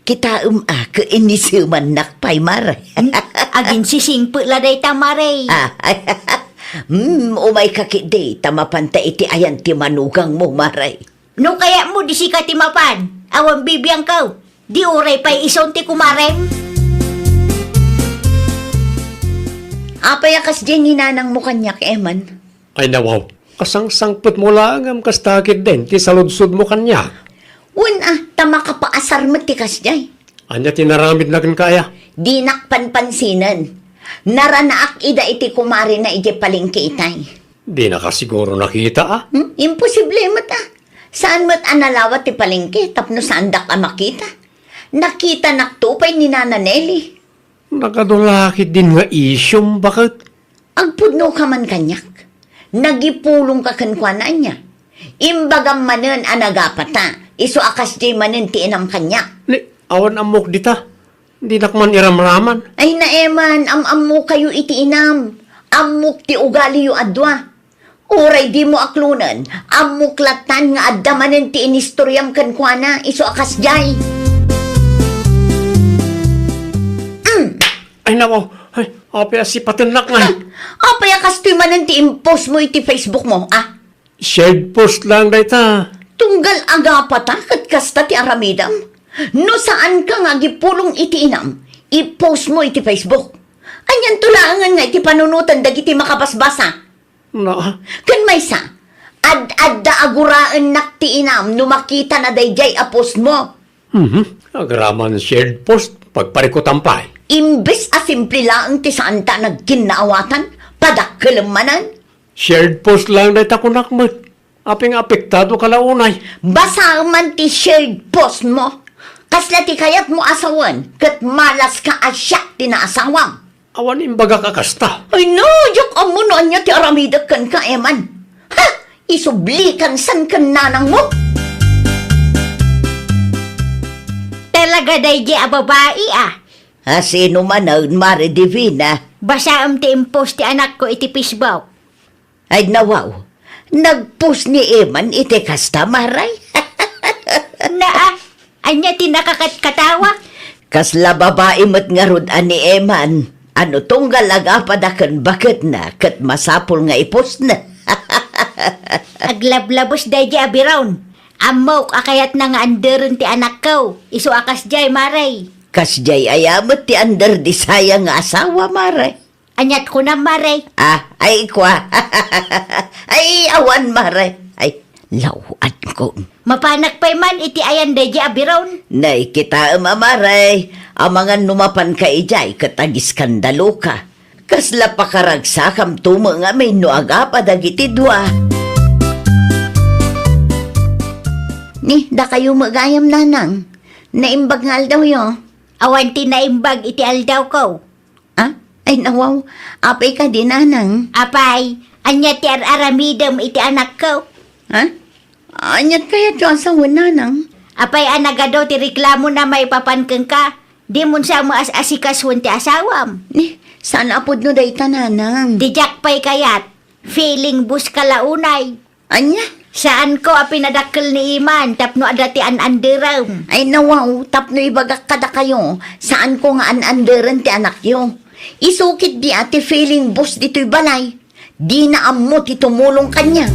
Kitaem a, ket inisemannak pay, Mare. Hmm? Aginsisingpet la dayta, Mare. Ah, hmm, umayka ketdi, ta mapanta iti ayan ti manugangmo, Mare. No kayatmo, di sika ti mapan. Awan bibiangko. Di uray pay isun ti kumarem. Apay a kasdiay ni nanangmo kaniak, Eman? Ay, nawaw. Kasangsangpetmo laeng ngem kasta ketdin ti saludsodmo kaniak. Wen a, ta makapaasar met ti kasdiay. Ania ti naramidna kenka aya? Dinak panpansinen. Naranaak ida iti kumarena idiay palengke itay. Dinaka siguro nakita, a? Hmm? Imposible met, a. Saan met a nalawat ti palengke tapno saandak a makita. Nakitanakto pay ni Nana Nelly. Nakadula ketdin nga isyum, baket? Agpudnoka man kaniak. Nagipulongka kenkuana, ania? Imbagam manen a nagapata, isu a kasdiay manen ti inam kaniak. Ni, awan ammok dita. Dinak man iramraman. Ay, Eman, am-ammokayo iti inam. Ammok ti ugaliyo a dua. Uray dimo aklonen, ammok latan nga adda manen ti inistoriam kenkuana, isu a kasdiay. Mm. Ay, nako. Ay, apay a sipatennak nga. Ah, apay a kastoy manen ti impostmo iti Facebookmo, a? Shared post lang dayta. Tunggal agapata ket kasta ti aramidem. No saanka nga agipulong iti inam, i-postmo iti Facebook. Anianto laengen nga iti panunoten dagiti makabasbasa? Na? Ken maysa, ad-adda a guraennak ti inam no makitana daydiay a postmo. Mhm. Agraman shared post, pagparikutan pay. Imbes a simple laeng ti saanta a nagkinnaawatan, padakkelem manen. Shared post lang dayta kunak met. Apay nga apektado ka la unay? Basaem man ti shared postmo. Kasla ti kayatmo a sawen, ket malaska a siak ti naasawam. Awan imbagak a kasta. Ay no, diak ammo no ania ti aramidek kenka, Eman. Ha! Isublikan san ken nanangmo. Talaga daydiay a babai, a? A, sino manen, Mare Divina? Basaem ti impost ti anakko iti Facebook. Ay, nawaw. Nagpost ni Eman iti kasta, Mare? Naa, ania ti nakakatkatawa? Kasla babai met ngarud a ni Eman. Ano tunggal agapada ken baketna ket masapul nga ipostna. Aglablabos daydiay a biron. Ammok a kayatna nga anderen ti anakko. Isu a kasdiay, Mare. Kasdiay aya met ti under di saya nga asawa, Mare? Aniat kunam, Mare? Ah, ay, kua. Ay, awan, Mare. Ay, law-ankon. Mapanak pay man iti ayan daydiay a biron. Nay, kitaem a, Mare. Amangan no mapanka idiay ket agiskandaloka. Kasla pakaragsakam to met ngamin no agapa dagiti dua. Ni, dakayo met gayam, nanang. Naimbag nga aldawyo? Awan ti naimbag iti aldawko. Ah? Ay, nawaw. Apay kadi, nanang? Apay, ania ti ar-aramidem iti anakko? Ha? Aniat kayatyo a sawen, nanang? Apay a nagadu ti reklamona maipapan kenka? Dimon sa met as-asikasuen ti asawam. Ni, saan a pudno dayta, nanang? Diak pay kayat. Feeling boss ka la unay. Ania? Saanko a pinadakkel ni Eman tapno adda ti an-anderem. Ay, nawaw, tapno ibagak kadakayo, saanko nga an-anderen ti anakyo. Isu ketdi a ti feeling boss ditoy balay. Dina ammo ti tumulong kaniak.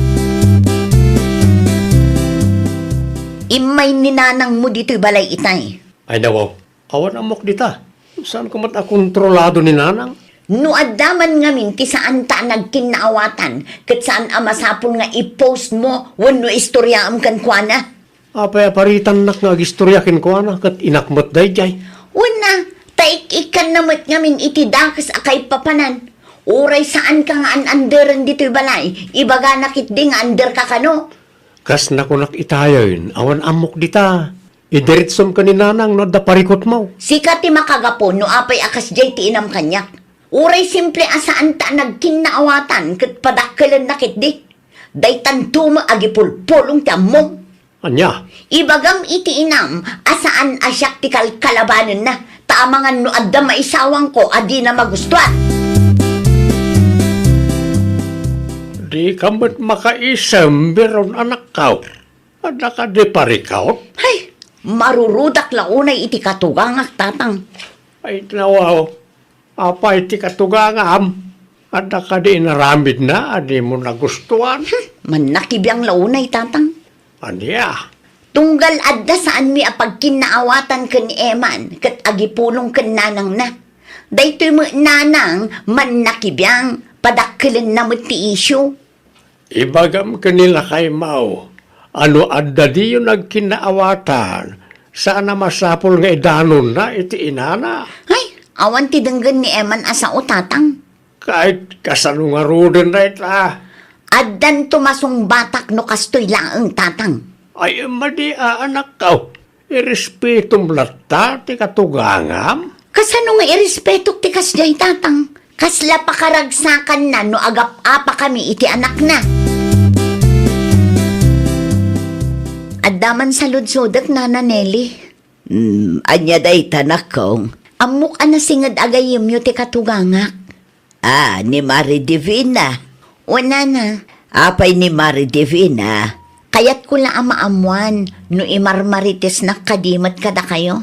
Immay ni nanangmo ditoy balay itay. Ay, nawaw. Awan ammok dita. Saanko met a kontrolado ni nanang? No adda man ngamin ti saanta a nagkinnaawatan, ket saan a masapul nga i-post mo wenno istoriaem kenkuana. Apay a paritannak nga agistoria kenkuana ket inak met daydiay? Wen a, ta ik-ikkanna met ngamin iti dakes a kaipapanan. Uray saanka nga an-anderen ditoy balay, ibagana ketdi nga anderka kano. Kas nakunak itayen, awan ammok dita. Idiretsom ken ni nanang no adda parikutmo. Sika ti makagapu no apay a kasdiay ti inam kaniak. Uray simple a saanta a nagkinnaawatan ket padakkelenna ketdi. Daytanto met agipulpulong ti ammom. Ania? Ibagam iti inam a saan a siak ti kalkalabanenna, ta amangan no adda maisawangko a dina magustuan. Dika met makaisem, Biron, anakko. Adda kadi parikut? Hay, marurudak la unay iti katugangak, tatang. Ay, nawaw. Apay ti katugangam? Adda kadi inaramidna a dimo nagustuan? Hmm, mannakibiang la unay, tatang. Ania? Tunggal adda saanmi a pagkinnaawatan ken ni Eman ket agipulong ken nanangna. Daytoy met nanang mannakibiang, padakkelenna met ti isyu. Ibagam ken ni lakaymo a no adda diyo nagkinnaawatan, saan a masapul nga idanonna iti inana. Ay, awan ti denggen ni Eman a sao, tatang. Ket kasano ngaruden dayta? Addanto masungbatak no kastoy laeng, tatang. Ay, madi a, anakko. Irespetom latta ti katugangam? Kasano nga irespetok ti kasdiay, tatang? Kasla pakaragsakanna no agap-apakami iti anakna. Adda man saludsodek, Nana Nelly. Hmm, ania dayta, anakko? Ammok a nasinged a gayyemyo ti katugangak. Ah, ni Mari Divina. Wen, Nana. Apay ni Mari Divina? Kayatko la a maammoan no imarmaritesnak kadi met kadakayo.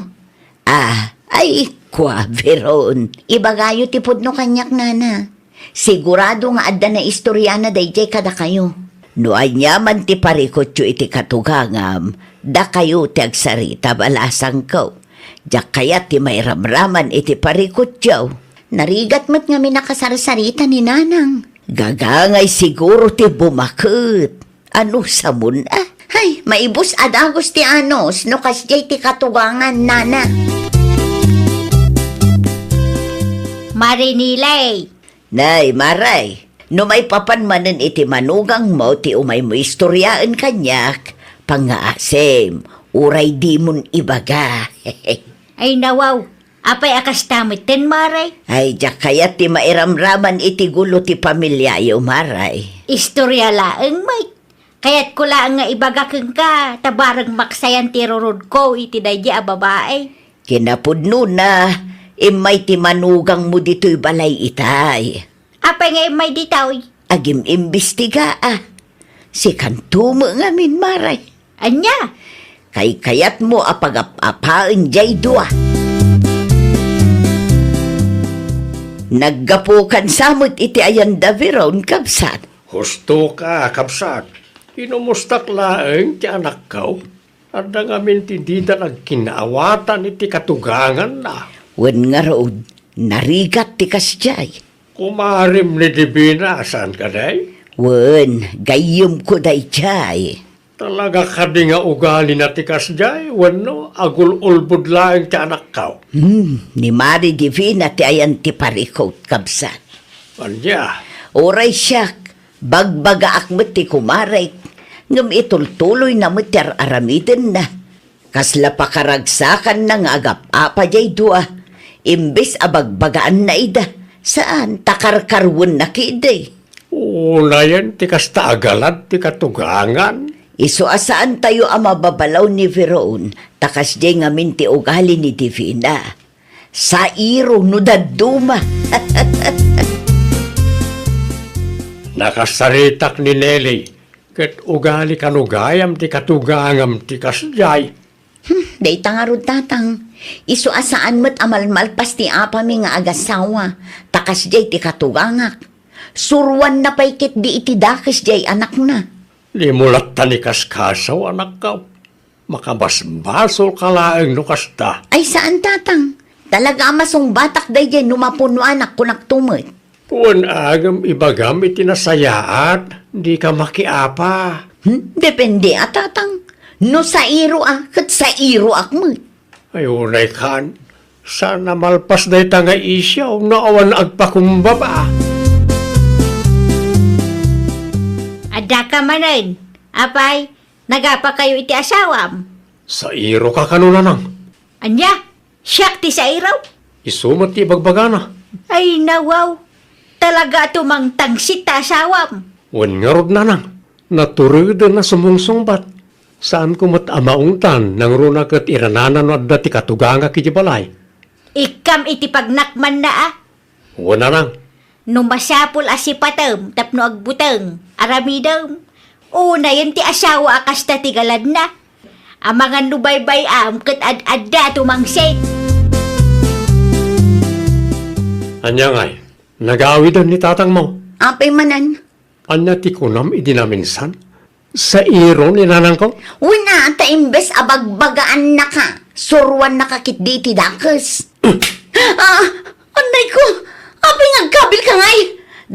Ah, ay, kua, Biron. Ibagayo ti pudno kaniak, Nana. Sigurado nga adda naistoriana daydiay kadakayo. No aniaman ti parikutyo iti katugangam, dakayo ti agsarita, balasangko. Diak kayat ti mairamraman iti parikutyo. Narigat met ngamin a kasarsarita ni Nanang. Gagangay siguro ti bumaket. Ano samon a? Hay, maibus a dagus ti anus no kasdiay ti katugangan, Nana. Marinilay. Nay, Maray, no maipapan manen iti manugangmo ti umaymo istoriaen kaniak, pangngaasim, uray dimon ibaga. Ay, nawaw, apay a kasta metten, Maray? Ay, diak kayat ti mairamraman iti gulo ti pamiliayo, Maray. Istoria laeng, Mike. Kayatko laeng nga ibaga kenka, ta bareng maksayan ti irurudko iti daydi a babai. Kinapudnona, immay ti manugangmo ditoy balay itay. Apay nga immay ditoy? Agim-imbestiga a. Sikanto met ngamin, Maray. Ania? Kaykayatmo a pagap-apaen diay dua. Naggapukan sa met iti ayan da Veron, kabsat. Husto ka, kabsat. Inumustak laeng ti anakko. Adda ngamin ti dida nagkinnaawatan iti katuganganna. Wen ngarud, narigat ti kasdiay. Kumarem ni Divina, saan kadi? Wen, gayyemko daydiay. Talaga kadi nga ugalina ti kasdiay, wenno agul-ulbod laeng ti anakko? Hmm, ni Mari Divina ti ayan ti parikut, kabsat. Ania? Uray siak, bagbagaak met ti kumarek, ngem itultuloyna met ti ar-aramidenna. Kasla pakaragsakanna nga agap-apa diay dua, imbes a bagbagaanna ida, saan ta karkarwenna ketdi. Unayen ti kasta a galad ti katugangan. Isu a saantayo a mababalaw ni Veron, ta kasdiay ngamin ti ugali ni Divina. Sairo no dadduma. Nakasaritak ni Nelly, ket ugali kano gayam ti katugangam ti kasdiay. Hmm, dayta ngarud, Tatang. Isu a saan met a malmalpas ti apami nga agasawa, ta kasdiay ti katugangak. Suruanna pay ketdi iti dakes diay anakna. Dimo latta ni kaskasaw, anakko. Makabasbasolka laeng no kasta. Ay, saan, Tatang. Talaga a masungbatak daydiay no mapunuanak, kunakto met. Wen a ngem ibagam iti nasayaat, dika makiapa. Hmm? Depende a, Tatang. No sairo a, ket sairoak met. Ay, unay kan. Saan a malpas dayta nga isyu no awan agpakumbaba. Addaka manen. Apay, nagapakayo iti asawam? Sairoka kano, nanang? Ania? Siak ti sairo? Isu met ti ibagbagana. Ay, nawaw. Talaga a tumangtangsit ta asawam. Wen ngarud, nanang, natureden a sumungsungbat. Saanko met a maungtan, nangruna ket iranana no adda ti katugangak iti balay. Ikkam iti pagnakmanna a. Wen, nanang. No masapul a sipatem tapno agbuteng, aramidem. Unayen ti asawa a kasta ti galadna. Amangan no baybay-am ket ad-adda a tumangsit. Ania ngay, nagawiden ni tatangmo? Apay manen? Ania ti kunam idi naminsan? Sairo ni nanangko? Wen a, ta imbes a bagbagaannaka, suruannaka ketdi iti dakes. Ah, anay ko! Apay nga agkabilka ngay?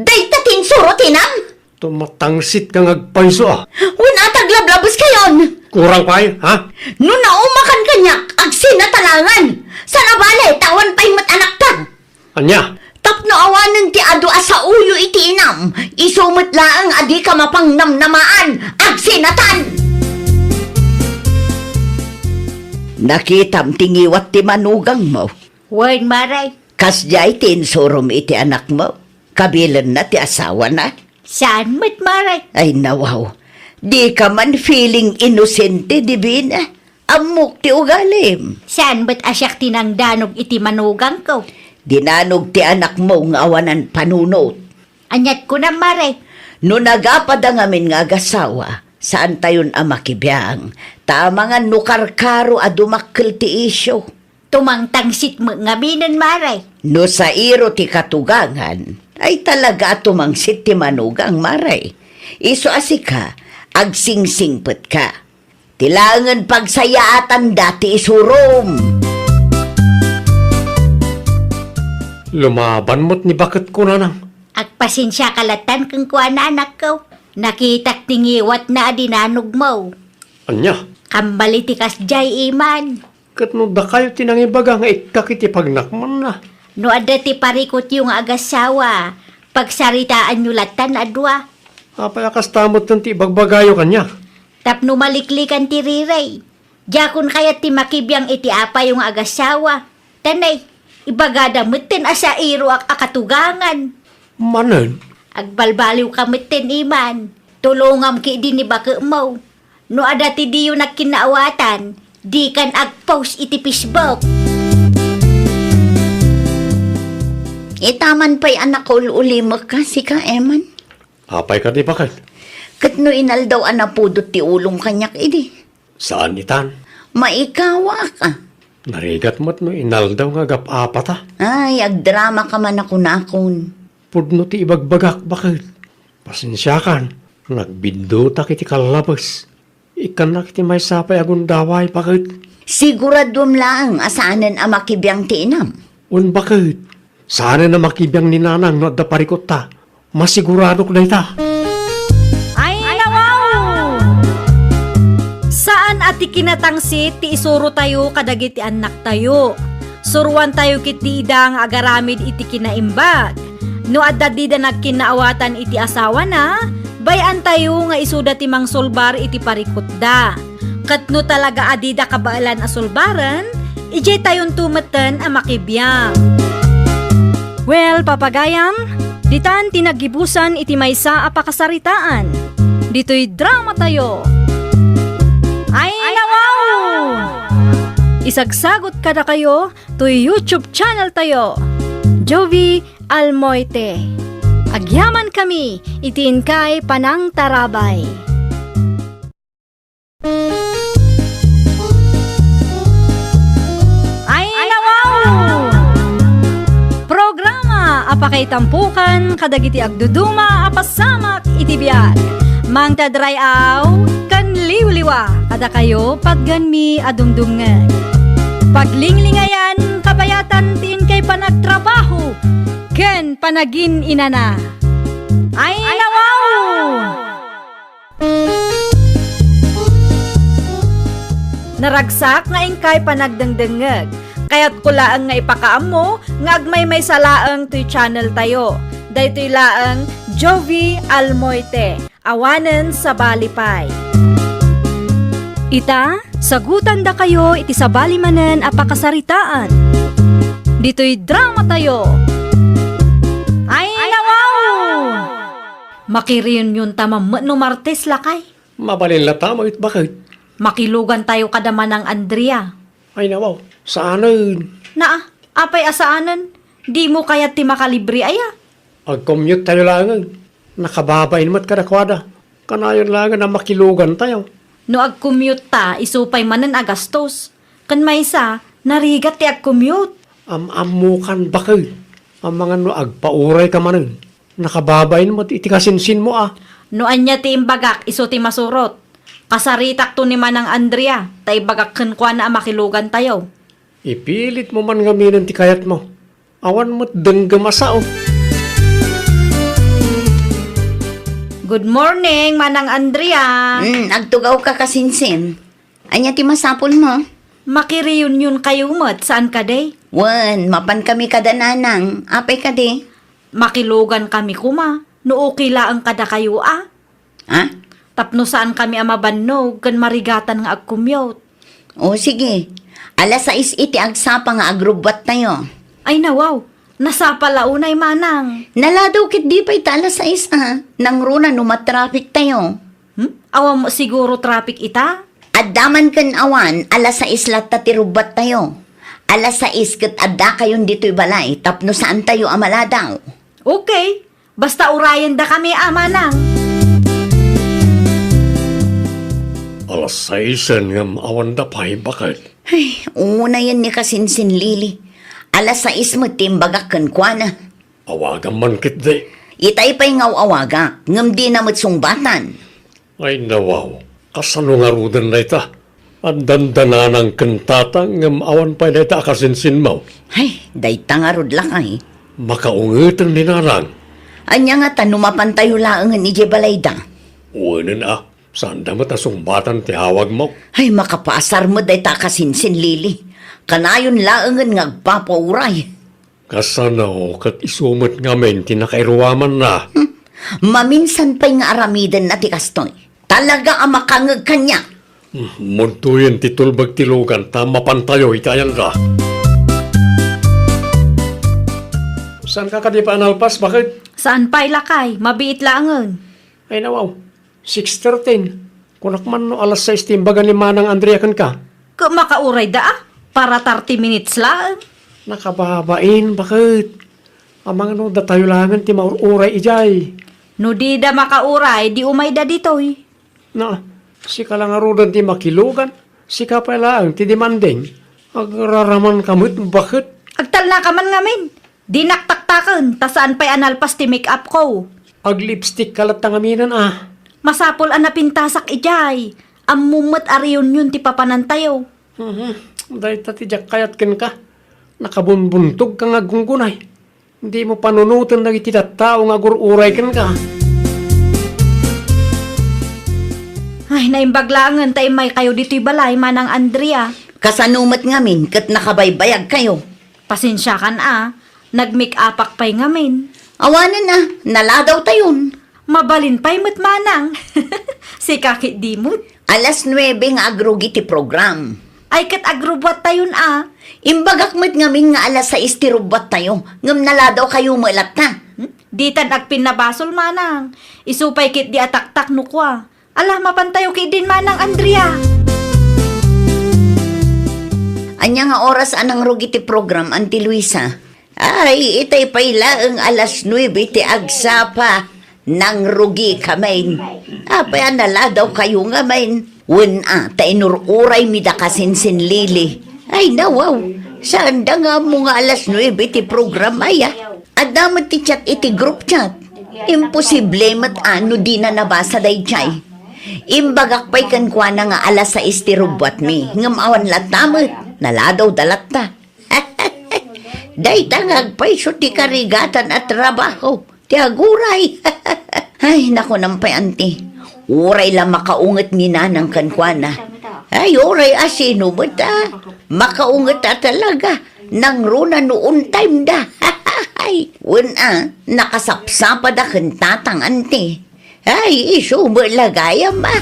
Dayta ti insuro ti inam? Tumatangsitka nga agpayso a. Wen a, ta aglablabeskayon! Kurang pay, ha? No naumakan kaniak, agsinatalangan! Saan a bale, ta awan pay met anakta! Ania? Tapno awanen ti adu a sauyo iti inam, isu met laeng a dika mapangnamnamaan, agsinatan! Nakitam ti ngiwat ti manugangmo? Wen, Mare. Kasdiay ti insurom iti anakmo? Kabilenna ti asawana? Saan met, Mare. Ay, nawaw. Dika man feeling inosente, Divina. Ammok ti ugalim. Saan met a siak ti nangdanog iti manugangko? Dinanog ti anakmo nga awanan panunot. Aniat kunam, Mare? No nagapada ngamin nga agasawa, saantayon a makibiang, ta amangan no karkaro a dumakkel ti isyu. Tumangtangsit met ngaminen, Mare. No sairo ti katugangan, ay talaga a tumangsit ti manugang, Mare. Isu a sika, agsingsingpetka. Ti laengen pagsayaatanda ti isurom. Lumaban met ni baketko, nanang. Agpasensiaka lattan kenkuana, anakko. Nakitak ti ngiwatna a dinanogmo. Ania? Kambali ti kasdiay, Iman. Ket no dakayo ti nangibaga nga ikkak iti pagnakmanna. No adda ti parikutyo nga agasawa, pagsaritaanyo lattan a dua. Apay a kasta metten ti ibagbagayo kaniak? Tapno maliklikan ti rirey. Diakon kayat ti makibiang iti apayo nga agasawa. Tanay, ibagada metten a sairoak a katugangan. Manen? Agbalbaliwka metten, Iman. Tulongam ketdi ni baketmo. No adda ti diyo nagkinnaawatan, dikan agpost iti Facebook. Ita man pay a nakaul-ulimekka, sika, Eman. Apay kadi, baket? Ket no inaldaw a napudot ti ulom kaniak idi. Saan itan? Maikawak a. Narigat met no inaldaw nga agap-apata. Ay, agdramaka man a kunakon. Pudno ti ibagbagak, baket. Pasensiakan, nagbiddutak iti kallabes. Ikkannak iti maysa pay a gundaway, baket. Siguraduem laeng a saanen a makibiang ti inam. Wen, baket. Saanen a makibiang ni nanang no adda parikutta. Masiguradok dayta. Ay, nawaw! Saan a ti kinatangsit ti isurotayo kadagiti annaktayo. Suroantayo ketdi ida nga agaramid iti kinaimbag. No adda dida nagkinnaawatan iti asawana, bay-antayo nga isuda ti mangsulbar iti parikutda. Ket no talaga a dida kabaelan a sulbaren, idiay tayonto metten a makibiag. Well, papagayam, ditan ti naggibusan iti maysa a pakasaritaan. Ditoy dramatayo. Ay, nawaw! Isagsagut kadakayo toy YouTube channel tayo, Jovie Almoite. Agyaman kami iti inkay panangtarabay. Ay, nawaw! Programa a pakaitampukan kadagiti agduduma a pasamak iti biag. Mangted ray-aw ken liwliwa kadakayo patgenmi a dumdumngeg. Paglinglingayan, kabayatan ti inkay panagtrabaho ken panagin-inana. Ay, nawaw! Naragsak nga inkay panagdengdengngeg. Kayatko laeng nga ipakaammo nga agmaymaysa laeng toy channel tayo. Daytoy laeng Jovie Almoite. Awanen sabali pay. Ita, sagutandakayo iti sabali manen a pakasaritaan. Ditoy dramatayo. Ay, nawaw! Makireunionta man met no Martes, lakay. Mabalin latta met, baket. Makilugantayo kada Manang Andrea. Ay, nawaw, saanen. Naa, apay a saanen? Dimo kayat ti makalibre aya? Agcommute tayo laengen. Nakababain met kadakuada. Kanayon laengen a makilugantayo. No agcommute ta, isu pay manen a gastos. Ken maysa, narigat ti agcommute. Am-ammokan, baket. Amangan no agpaurayka manen. Nakababain met iti kasinsinmo a. No ania ti imbagak, isu ti masurot. Kasaritakto ni Manang Andrea, ta ibagak kenkuana a makilugantayo. Ipilitmo man ngaminen ti kayatmo. Awan met denggem a sao. Good morning, Manang Andrea. Hmm, agtugawka, kasinsin. Ania ti masapulmo? Makireunionkayo met, saan kadi? Wen, mapankami kada nanang. Apay kadi? Makilugankami koma, no okay laeng kadakayo a. Ha? Tapno saankami a mabannog ken marigatan nga agcommute. O, sige. Alas sais iti agsapa nga agrubbattayo. Ay, nawaw. Nasapa la unay, manang. Naladaw ketdi pay ta alas sais a. Nangruna no matraffic tayo. Hmm? Awan mo siguro traffic ita? Adda man ken awan, alas sais latta ti rubbattayo. Alas sais ket addakayon ditoy balay tapno saantayo a maladaw. Okay. Basta urayendakami a, manang. Alas saisen ngem awanda pay, baket. Ay, unayen ni kasinsin Lily. Alas sais met ti imbagak kenkuana. Awagam man ketdi. Itay pay nga aw-awagak, ngem dina met sungbatan. Ay, nawaw, kasano ngaruden dayta? Addan da nanang ken tatang ngem awan pay dayta a kasinsinmo. Ay, dayta ngarud lakay. Makaungeten ni nanang. Ania ngata no mapantayo laengen idiay balayda? Wenen a, saanda met a sungbatan ti awagmo. Ay, makapaasar met dayta a kasinsin Lily. Kanayon laengen nga agpapauray. Kasano ket isu met ngamin ti nakairuamanna? Hmm. Maminsan pay nga aramidenna ti kastoy. Talaga a makangeg kaniak. Hmm, muntoyen ti tulbek ti lugan ta mapantayo iti ayanda. Saanka kadi pay a nalpas, baket? Saan pay, lakay. Mabiit laengen. Ay, nawaw. Six thirteen. Kunak man no alas sais ti imbaga ni Manang Andrea kenka. Ket makaurayda a, para thirty minutes laeng. Nakababain, baket. Amangan no datayo laengen ti maur-uray idiay. No dida makauray, di umayda ditoy. Na, sika la ngaruden ti makilugan, sika pay laeng ti demanding. Agraramanka met, baket. Agtalnaka man ngamin. Dinak taktaken, ta saan pay a nalpas ti make-up ko. Ag-lipstick ka latta ngaminen a. Masapul a napintasak idiay. Ammom met a reunion ti papanantayo. Mhm. Dayta ti diak kayat kenka. Nakabunbuntogka nga aggunggunay. Dimo panunoten dagiti tattao nga agur-uray kenka. Ay, naimbag laengen ta immaykayo ditoy balay, Manang Andrea. Kasano met ngamin ket nakabaybayagkayo? Pasensiakan a, nag-make-upak pay ngamin. Awanen a, naladawtayon. Mabalin pay met manang. Sika ketdi met. Alas nuebe nga agrugi ti program. Ay ket agrubbuattayon a. Imbagak met ngamin nga alas sais ti rubbuattayo, ngem naladawkayo met latta. Hmm? Ditan agpinnabasol manang. Isu pay ketdi a taktak no kua. Ala, mapantayo ketdin manang Andrea. Ania nga oras a nangrugi ti program, Auntie Luisa? Ay, itay pay laeng alas nuebe ti agsapa. Nangrugikamin. Apay a naladawkayo ngamin? Wen a, ta inur-uraymi da kasinsin Lily. Ay, nawaw. Saanda nga ammo nga alas nuebe ti program aya. Adda met ti chat iti group chat. Imposible met a no dina nabasa daydiay. Imbagak pay kenkuana nga alas sais ti rubbuatmi, ngem awan latta met. Naladawda latta. Dayta nga agpayso ti karigatan a trabaho ti aguray. Ay, nakunam pay, Auntie. Uray la makaunget ni Nanang kenkuana. Ay, uray a sino met a makaunget a talaga. Nangruna no on time da. Ay, wen a, nakasapsapada ken Tatang, Auntie. Ay, isu met la gayam a.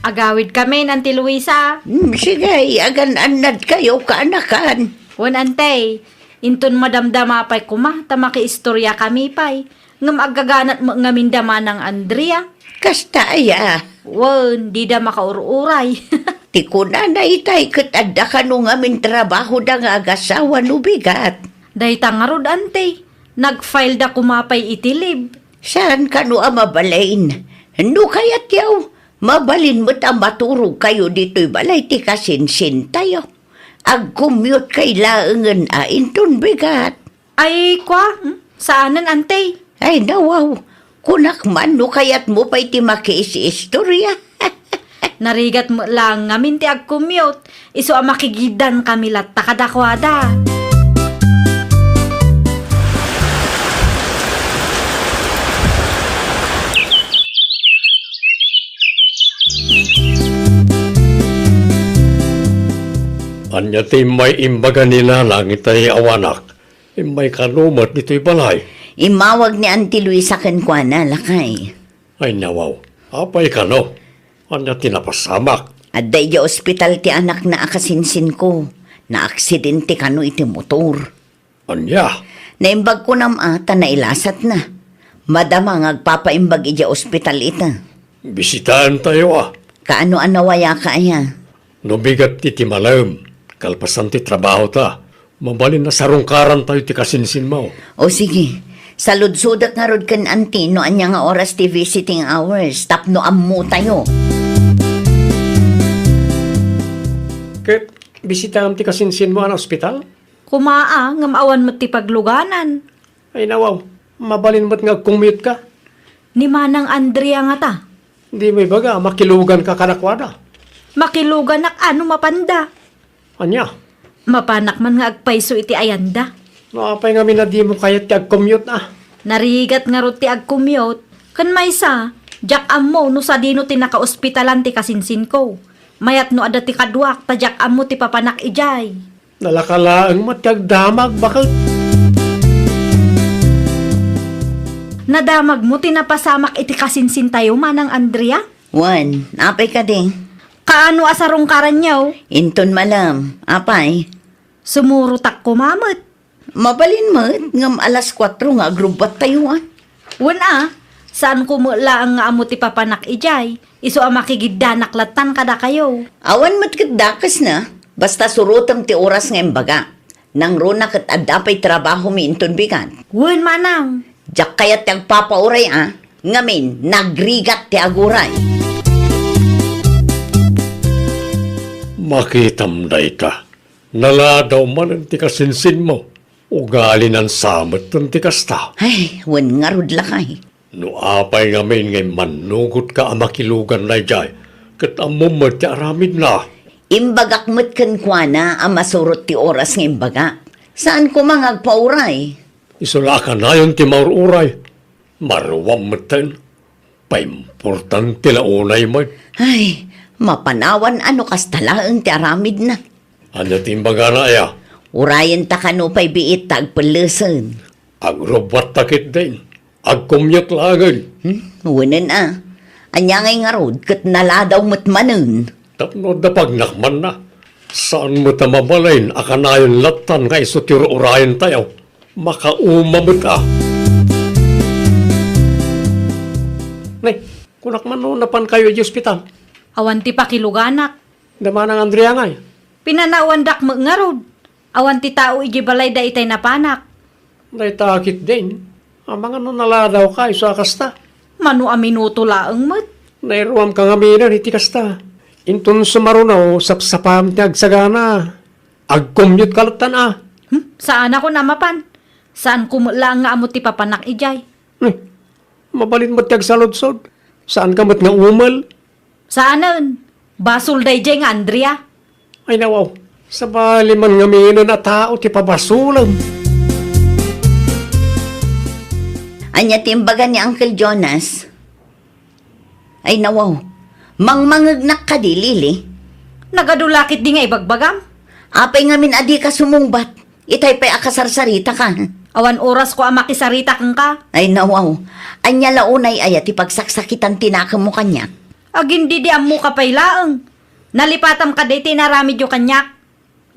Agawidkamin, Auntie Luisa. Hmm, sige, agan-annadkayo, kaanakan. Wen, Auntie, inton madamdama pay koma ta makiistoriakami pay. Ngem aggaganat met ngamin da Manang Andrea. Kasta aya? Wen, dida makaur-uray. Ti kunana itay ket adda kano ngamin trabahoda nga agasawa no bigat. Dayta ngarud, Auntie. Nag-file da koma pay iti leave. Saan kano a mabalin? No kayatyo, mabalin met a maturogkayo ditoy balay ti kasinsintayo. Ag-commute kay laengen a inton bigat. Ay, kua, hmm? Saanen, Auntie? Ay, nawaw. Kunak man no kayatmo pay ti makiis-istoria. Narigat met laeng ngamin ti ag-commute, isu a makigiddankami latta kadakuada. Ania ti immay imbaga ni Nanang iti awanak? Immay kano met ditoy balay? Immawag ni Auntie Luisa kenkuana, lakay. Ay, nawaw. Apay kano? Ania ti napasamak? Adda idiay ospital ti anakna a kasinsinko. Naaksidente kano iti motor. Ania? Naimbag kunam a ta nailasatna. Madama nga agpapaimbag idiay ospital ita. Bisitaentayo a. Kaano a nawayaka aya? No bigat iti malem, kalpasan ti trabahota, mabalin a sarungkarantayo ti kasinsinmo. O sige, saludsodek ngarud ken Auntie no ania nga oras ti visiting hours tapno ammotayo. Ket bisitaam ti kasinsinmo a naospital? Koma a, ngem awan met ti pagluganan. Ay, nawaw, mabalin met nga agcommute ka. Ni Manang Andrea ngata? Dimo ibaga, makiluganka kadakuada. Makiluganak a no mapanda. Ania? Mapanak man nga agpayso iti ayanda. No apay ngamin a dimo kayat ti agcommute a? Narigat ngarud ti agcommute. Ken maysa, diak ammo no sadino ti nakaospitalan ti kasinsinko. Mayat no adda ti kaduak, ta diak ammo ti papanak idiay. Nalaka laeng met ti agdamag, baket. Nadamagmo ti napasamak iti kasinsintayo, Manang Andrea? Wen, apay kadi? Kaano a sarungkaranyo? Inton malem, apay? Sumurotak koma met. Mabalin met, ngem alas kuatro nga agrubbuattayo a. Wen a, saanko met laeng nga ammo ti papanak idiay, isu a makigiddanak lattan kadakayo. Awan met ket dakesna, basta surotem ti oras nga imbaga. Nangruna ket adda pay trabahomi inton bigat. Wen, manang. Diak kayat ti agpapauray a, ngamin, nagrigat ti aguray. Makitam dayta. Naladaw manen ti kasinsinmo. Ugalinan sa metten ti kasta. Ay, wen ngarud lakay. No apay ngamin nga immannugotka a makilugan daydiay, ket ammom met ti aramidna. Imbagak met kenkuana a masurot ti oras nga imbaga. Saan koma nga agpauray? Isu la a kanayon ti maur-uray. Maruam metten. Paimportante la unay met. Ay, mapanawan a no kasta laeng ti aramidna. Ania ti imbagana aya? Urayenta kano pay biit ta agpellesen. Agrubbuatta ketdin. Agcommute laengen. Hmm? Wenen a. Ania ngay ngarud ket naladaw met manen. Tapno adda pagnakmanna. Saan met a mabalin a kanayon lattan nga isu ti ur-urayentayo. Makauma met a. Nay, kunak man no napankayo idiay ospital? Awan ti pakiluganak. Da Manang Andrea ngay? Pinanawandak met ngarud. Awan ti tao idiay balayda itay napanak. Dayta ketdin. Amangan no naladawka isu a kasta. Mano a minuto laeng met. Nairuamka ngaminen iti kasta. Inton sumaruno, sapsapam ti agsagana. Agcommute ka lattan a. Hmm? Saanakon a mapan. Saanko met laeng nga ammo ti papanak idiay. Hmm. Mabalin met ti agsaludsod. Saanka met nga umel. Saanen. Basol daydiay nga Andrea. Ay, nawaw. Sabali man ngaminen a tao ti pabasolem. Ania ti imbaga ni Uncle Jonas? Ay, nawaw. Mangmangegnak kadi, Lily? Nagadu la ketdi nga ibagbagam? Apay ngamin a dika sumungbat? Itay pay a kasarsaritaka. Awan orasko a makisarita kenka. Ay, nawaw. Ania la unay aya ti pagsaksakitan ti nakemmo kaniak? Agin didi ammoka pay laeng. Nalipatam kadi ti inaramidyo kaniak.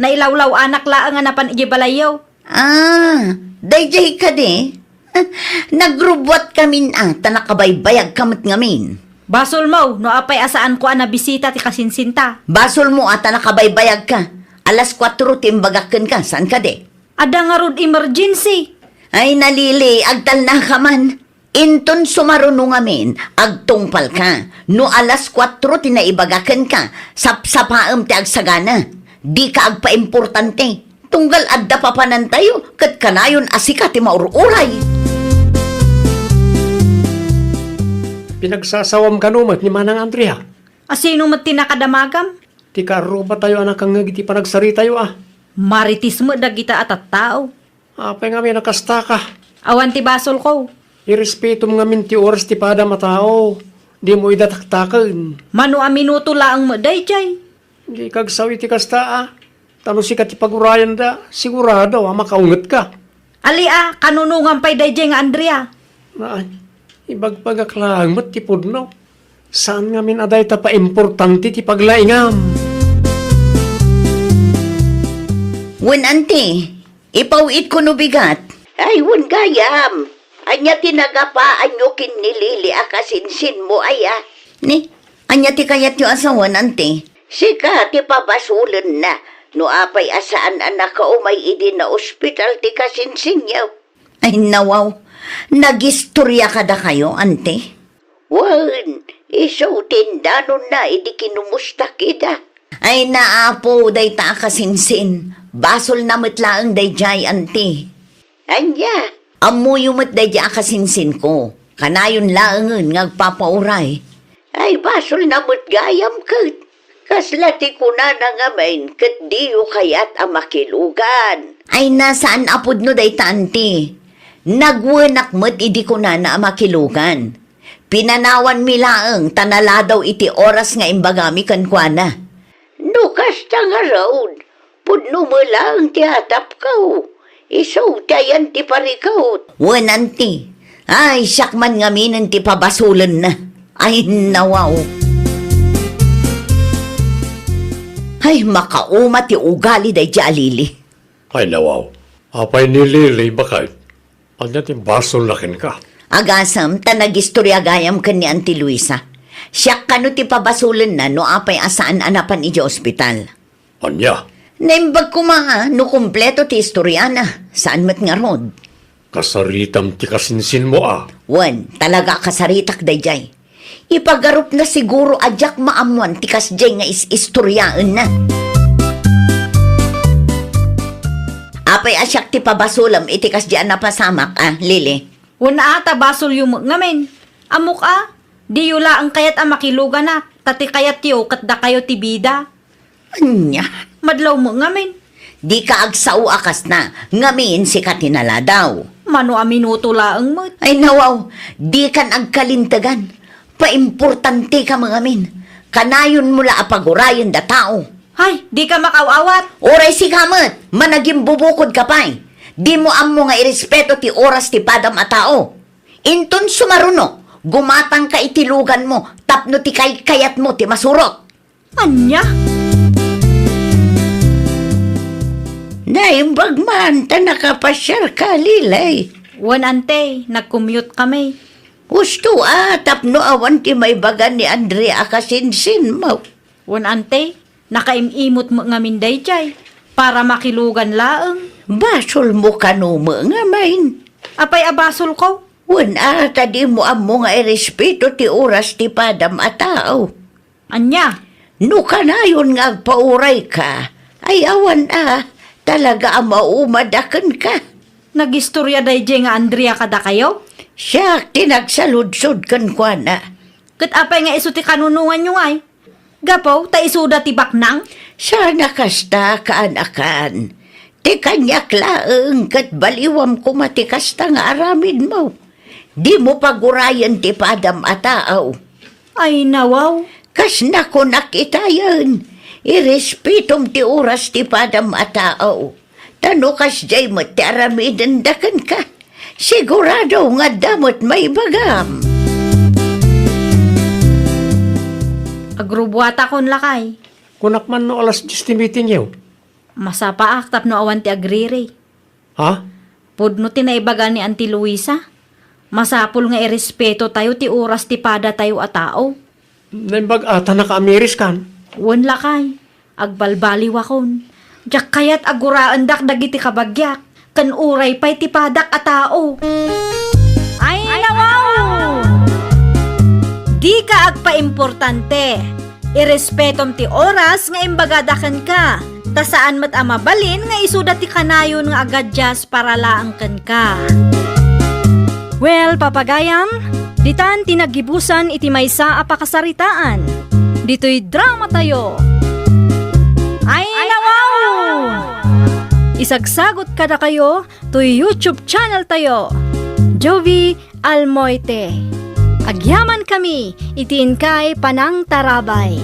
Nailawlaw-anak laeng a napan idiay balayyo. Ah, daydiay kadi? Nagrubbuatkamin a ta nakabaybayagka met ngamin. Basolmo no apay a saanko a nabisita ti kasinsinta. Basolmo a ta nakabaybayagka. Alas kuatro ti imbagak kenka, saan kadi? Adda ngarud emergency. Ay, na Lily, agtalnaka man. Inton sumaruno ngamin, agtungpalka. No alas kuatro ti naibaga kenka, sapsapaem ti agsagana. Dika agpaimportante. Tunggal adda papanantayo, ket kanayon a sika ti maur-uray. Pinagsasawam kano met ni Manang Andrea? A sino met ti nakadamagam? Ti kaarrubatayo a nakangngeg iti panagsaritayo a. Marites met dagita a tattao. Apay ngamin a kastaka? Awan ti basolko. Irespetom ngamin ti oras ti padam a tao. Dimo ida taktaken. Mano a minuto laeng met daydiay. Dika agsaw iti kasta a. Ta no sika ti pagurayanda, sigurado a makaungetka. Ali a, kanunongam pay daydiay nga Andrea. Ay, ibagbagak laeng met ti pudno. Saan ngamin a dayta paimportante ti paglaingam. Wen, anti, ipaw-itko no bigat. Ay, wen gayam. Ania ti nagapaanyo ken ni Lily a kasinsinmo aya? Ni, ania ti kayatyo a sawen, anti? Sika ti pabasolenna no apay a saan a nakaumay idi naospital ti kasinsinyo. Ay, nawaw. Nagistoria kadakayo, anti? Wen, isu ti indanonna idi kinomustak ida. Ay, naapo, dayta a kasinsin. Basolna met laeng daydiay, anti. Ania? Ammoyo met daydiay a kasinsinko. Kanayon laengen nga agpapauray. Ay, basolna met gayam ket. Kasla ti kunana ngamin ket diyo kayat a makilugan. Ay, na saan a pudno dayta, anti. Nagwenak met idi kunana a makilugan. Pinanawanmi laeng ta naladaw iti oras nga imbagami kenkuana. No kasta ngarud, pudno met laeng ti atapko. Isu ti ayan ti parikut. Wen, anti. Ay, siak man ngaminen ti pabasolenna. Ay, nawaw. Ay, makauma ti ugali daydiay a Lily. Ay, nawaw. Apay ni Lily, baket? Ania ti basolna kenka? Agasem, ta nagistoria gayam ken ni Anti Luisa. Siak kano ti pabasolenna no apay a saan a napan idiay ospital. Ania? Naimbag koma a no kompleto ti istoriana. Saan met ngarud? Kasaritam ti kasinsinmo a. Wen, talaga a kasaritak daydiay. Ipagarupna siguro a diak maammoan ti kasdiay nga is-istoriaenna. Apay a siak ti pabasolem iti kasdiay a napasamak a, Lily? Wen a, ta basolyo met ngamin. Ammok a, diyo laeng kayat a makiluganak, ta ti kayatyo ket dakayo ti bida. Ania? Madlaw met ngamin. Dika agsao a kasta, ngamin sika ti naladaw. Mano a minuto laeng met. Ay, nawaw, dikan agkalintegan. Paimportanteka met ngamin. Kanayonmo la a pagurayen da tao. Hay, dika makaaw-awat. Uray sika met, managimbubukodka pay. Dimo ammo nga irespeto ti oras ti padam a tao. Inton sumaruno, gumatangka iti luganmo tapno ti kaykayatmo ti masurot. Ania? Naimbag man ta nakapasiarka, Lilay. Wen, ante, nag-commute kami. Husto a tapno awan ti maibaga ni Andrea a kasinsinmo. Wen, ante, nakaim-imot met ngamin daydiay para makilugan laeng. Basolmo kano met ngamin. Apay a basolko? Wen a, ta dimo ammo nga irespeto ti oras ti padam a tao. Ania? No kanayon nga agpaurayka, ay awan a, talaga a maumada kenka. Nagistoria daydiay nga Andrea kadakayo? Siak ti nagsaludsod kenkuana. Ket apay nga isu ti kanunonganyo ngay? Gapu ta isuda ti baknang? Saan a kasta, kaanakan. Ti kaniak laeng ket baliwam koma ti kasta nga aramidmo. Dimo pagurayen ti padam a tao. Ay, nawaw. Kas nakunak itayen, irespetom ti oras ti padam a tao. Ta no kasdiay met ti aramidenda kenka, sigurado nga adda met maibagam. Agrubuatakon, lakay. Kunak man no alas dies ti meetingyo. Masapaak tapno awan ti agriri. Ha? Pudno ti naibaga ni Auntie Luisa. Masapul nga irespetotayo ti oras ti padatayo a tao. Naimbag a ta nakaamiris kan? Wen, lakay. Agbalbaliwakon. Diak kayat a guraendak dagiti kabagiak, ken uray pay ti padak a tao. Ay, nawaw! Dika agpaimportante. Irespetom ti oras nga imbagada kenka, ta saan met a mabalin nga isuda ti kanayon nga agadias para laeng kenka. Well, papagayam, ditan ti naggibusan iti maysa a pakasaritaan. Ditoy dramatayo. Ay, nawaw! Isagsagot kadakayo toy YouTube channel tayo, Jovie Almoite. Agyamankami iti inkay panangtarabay.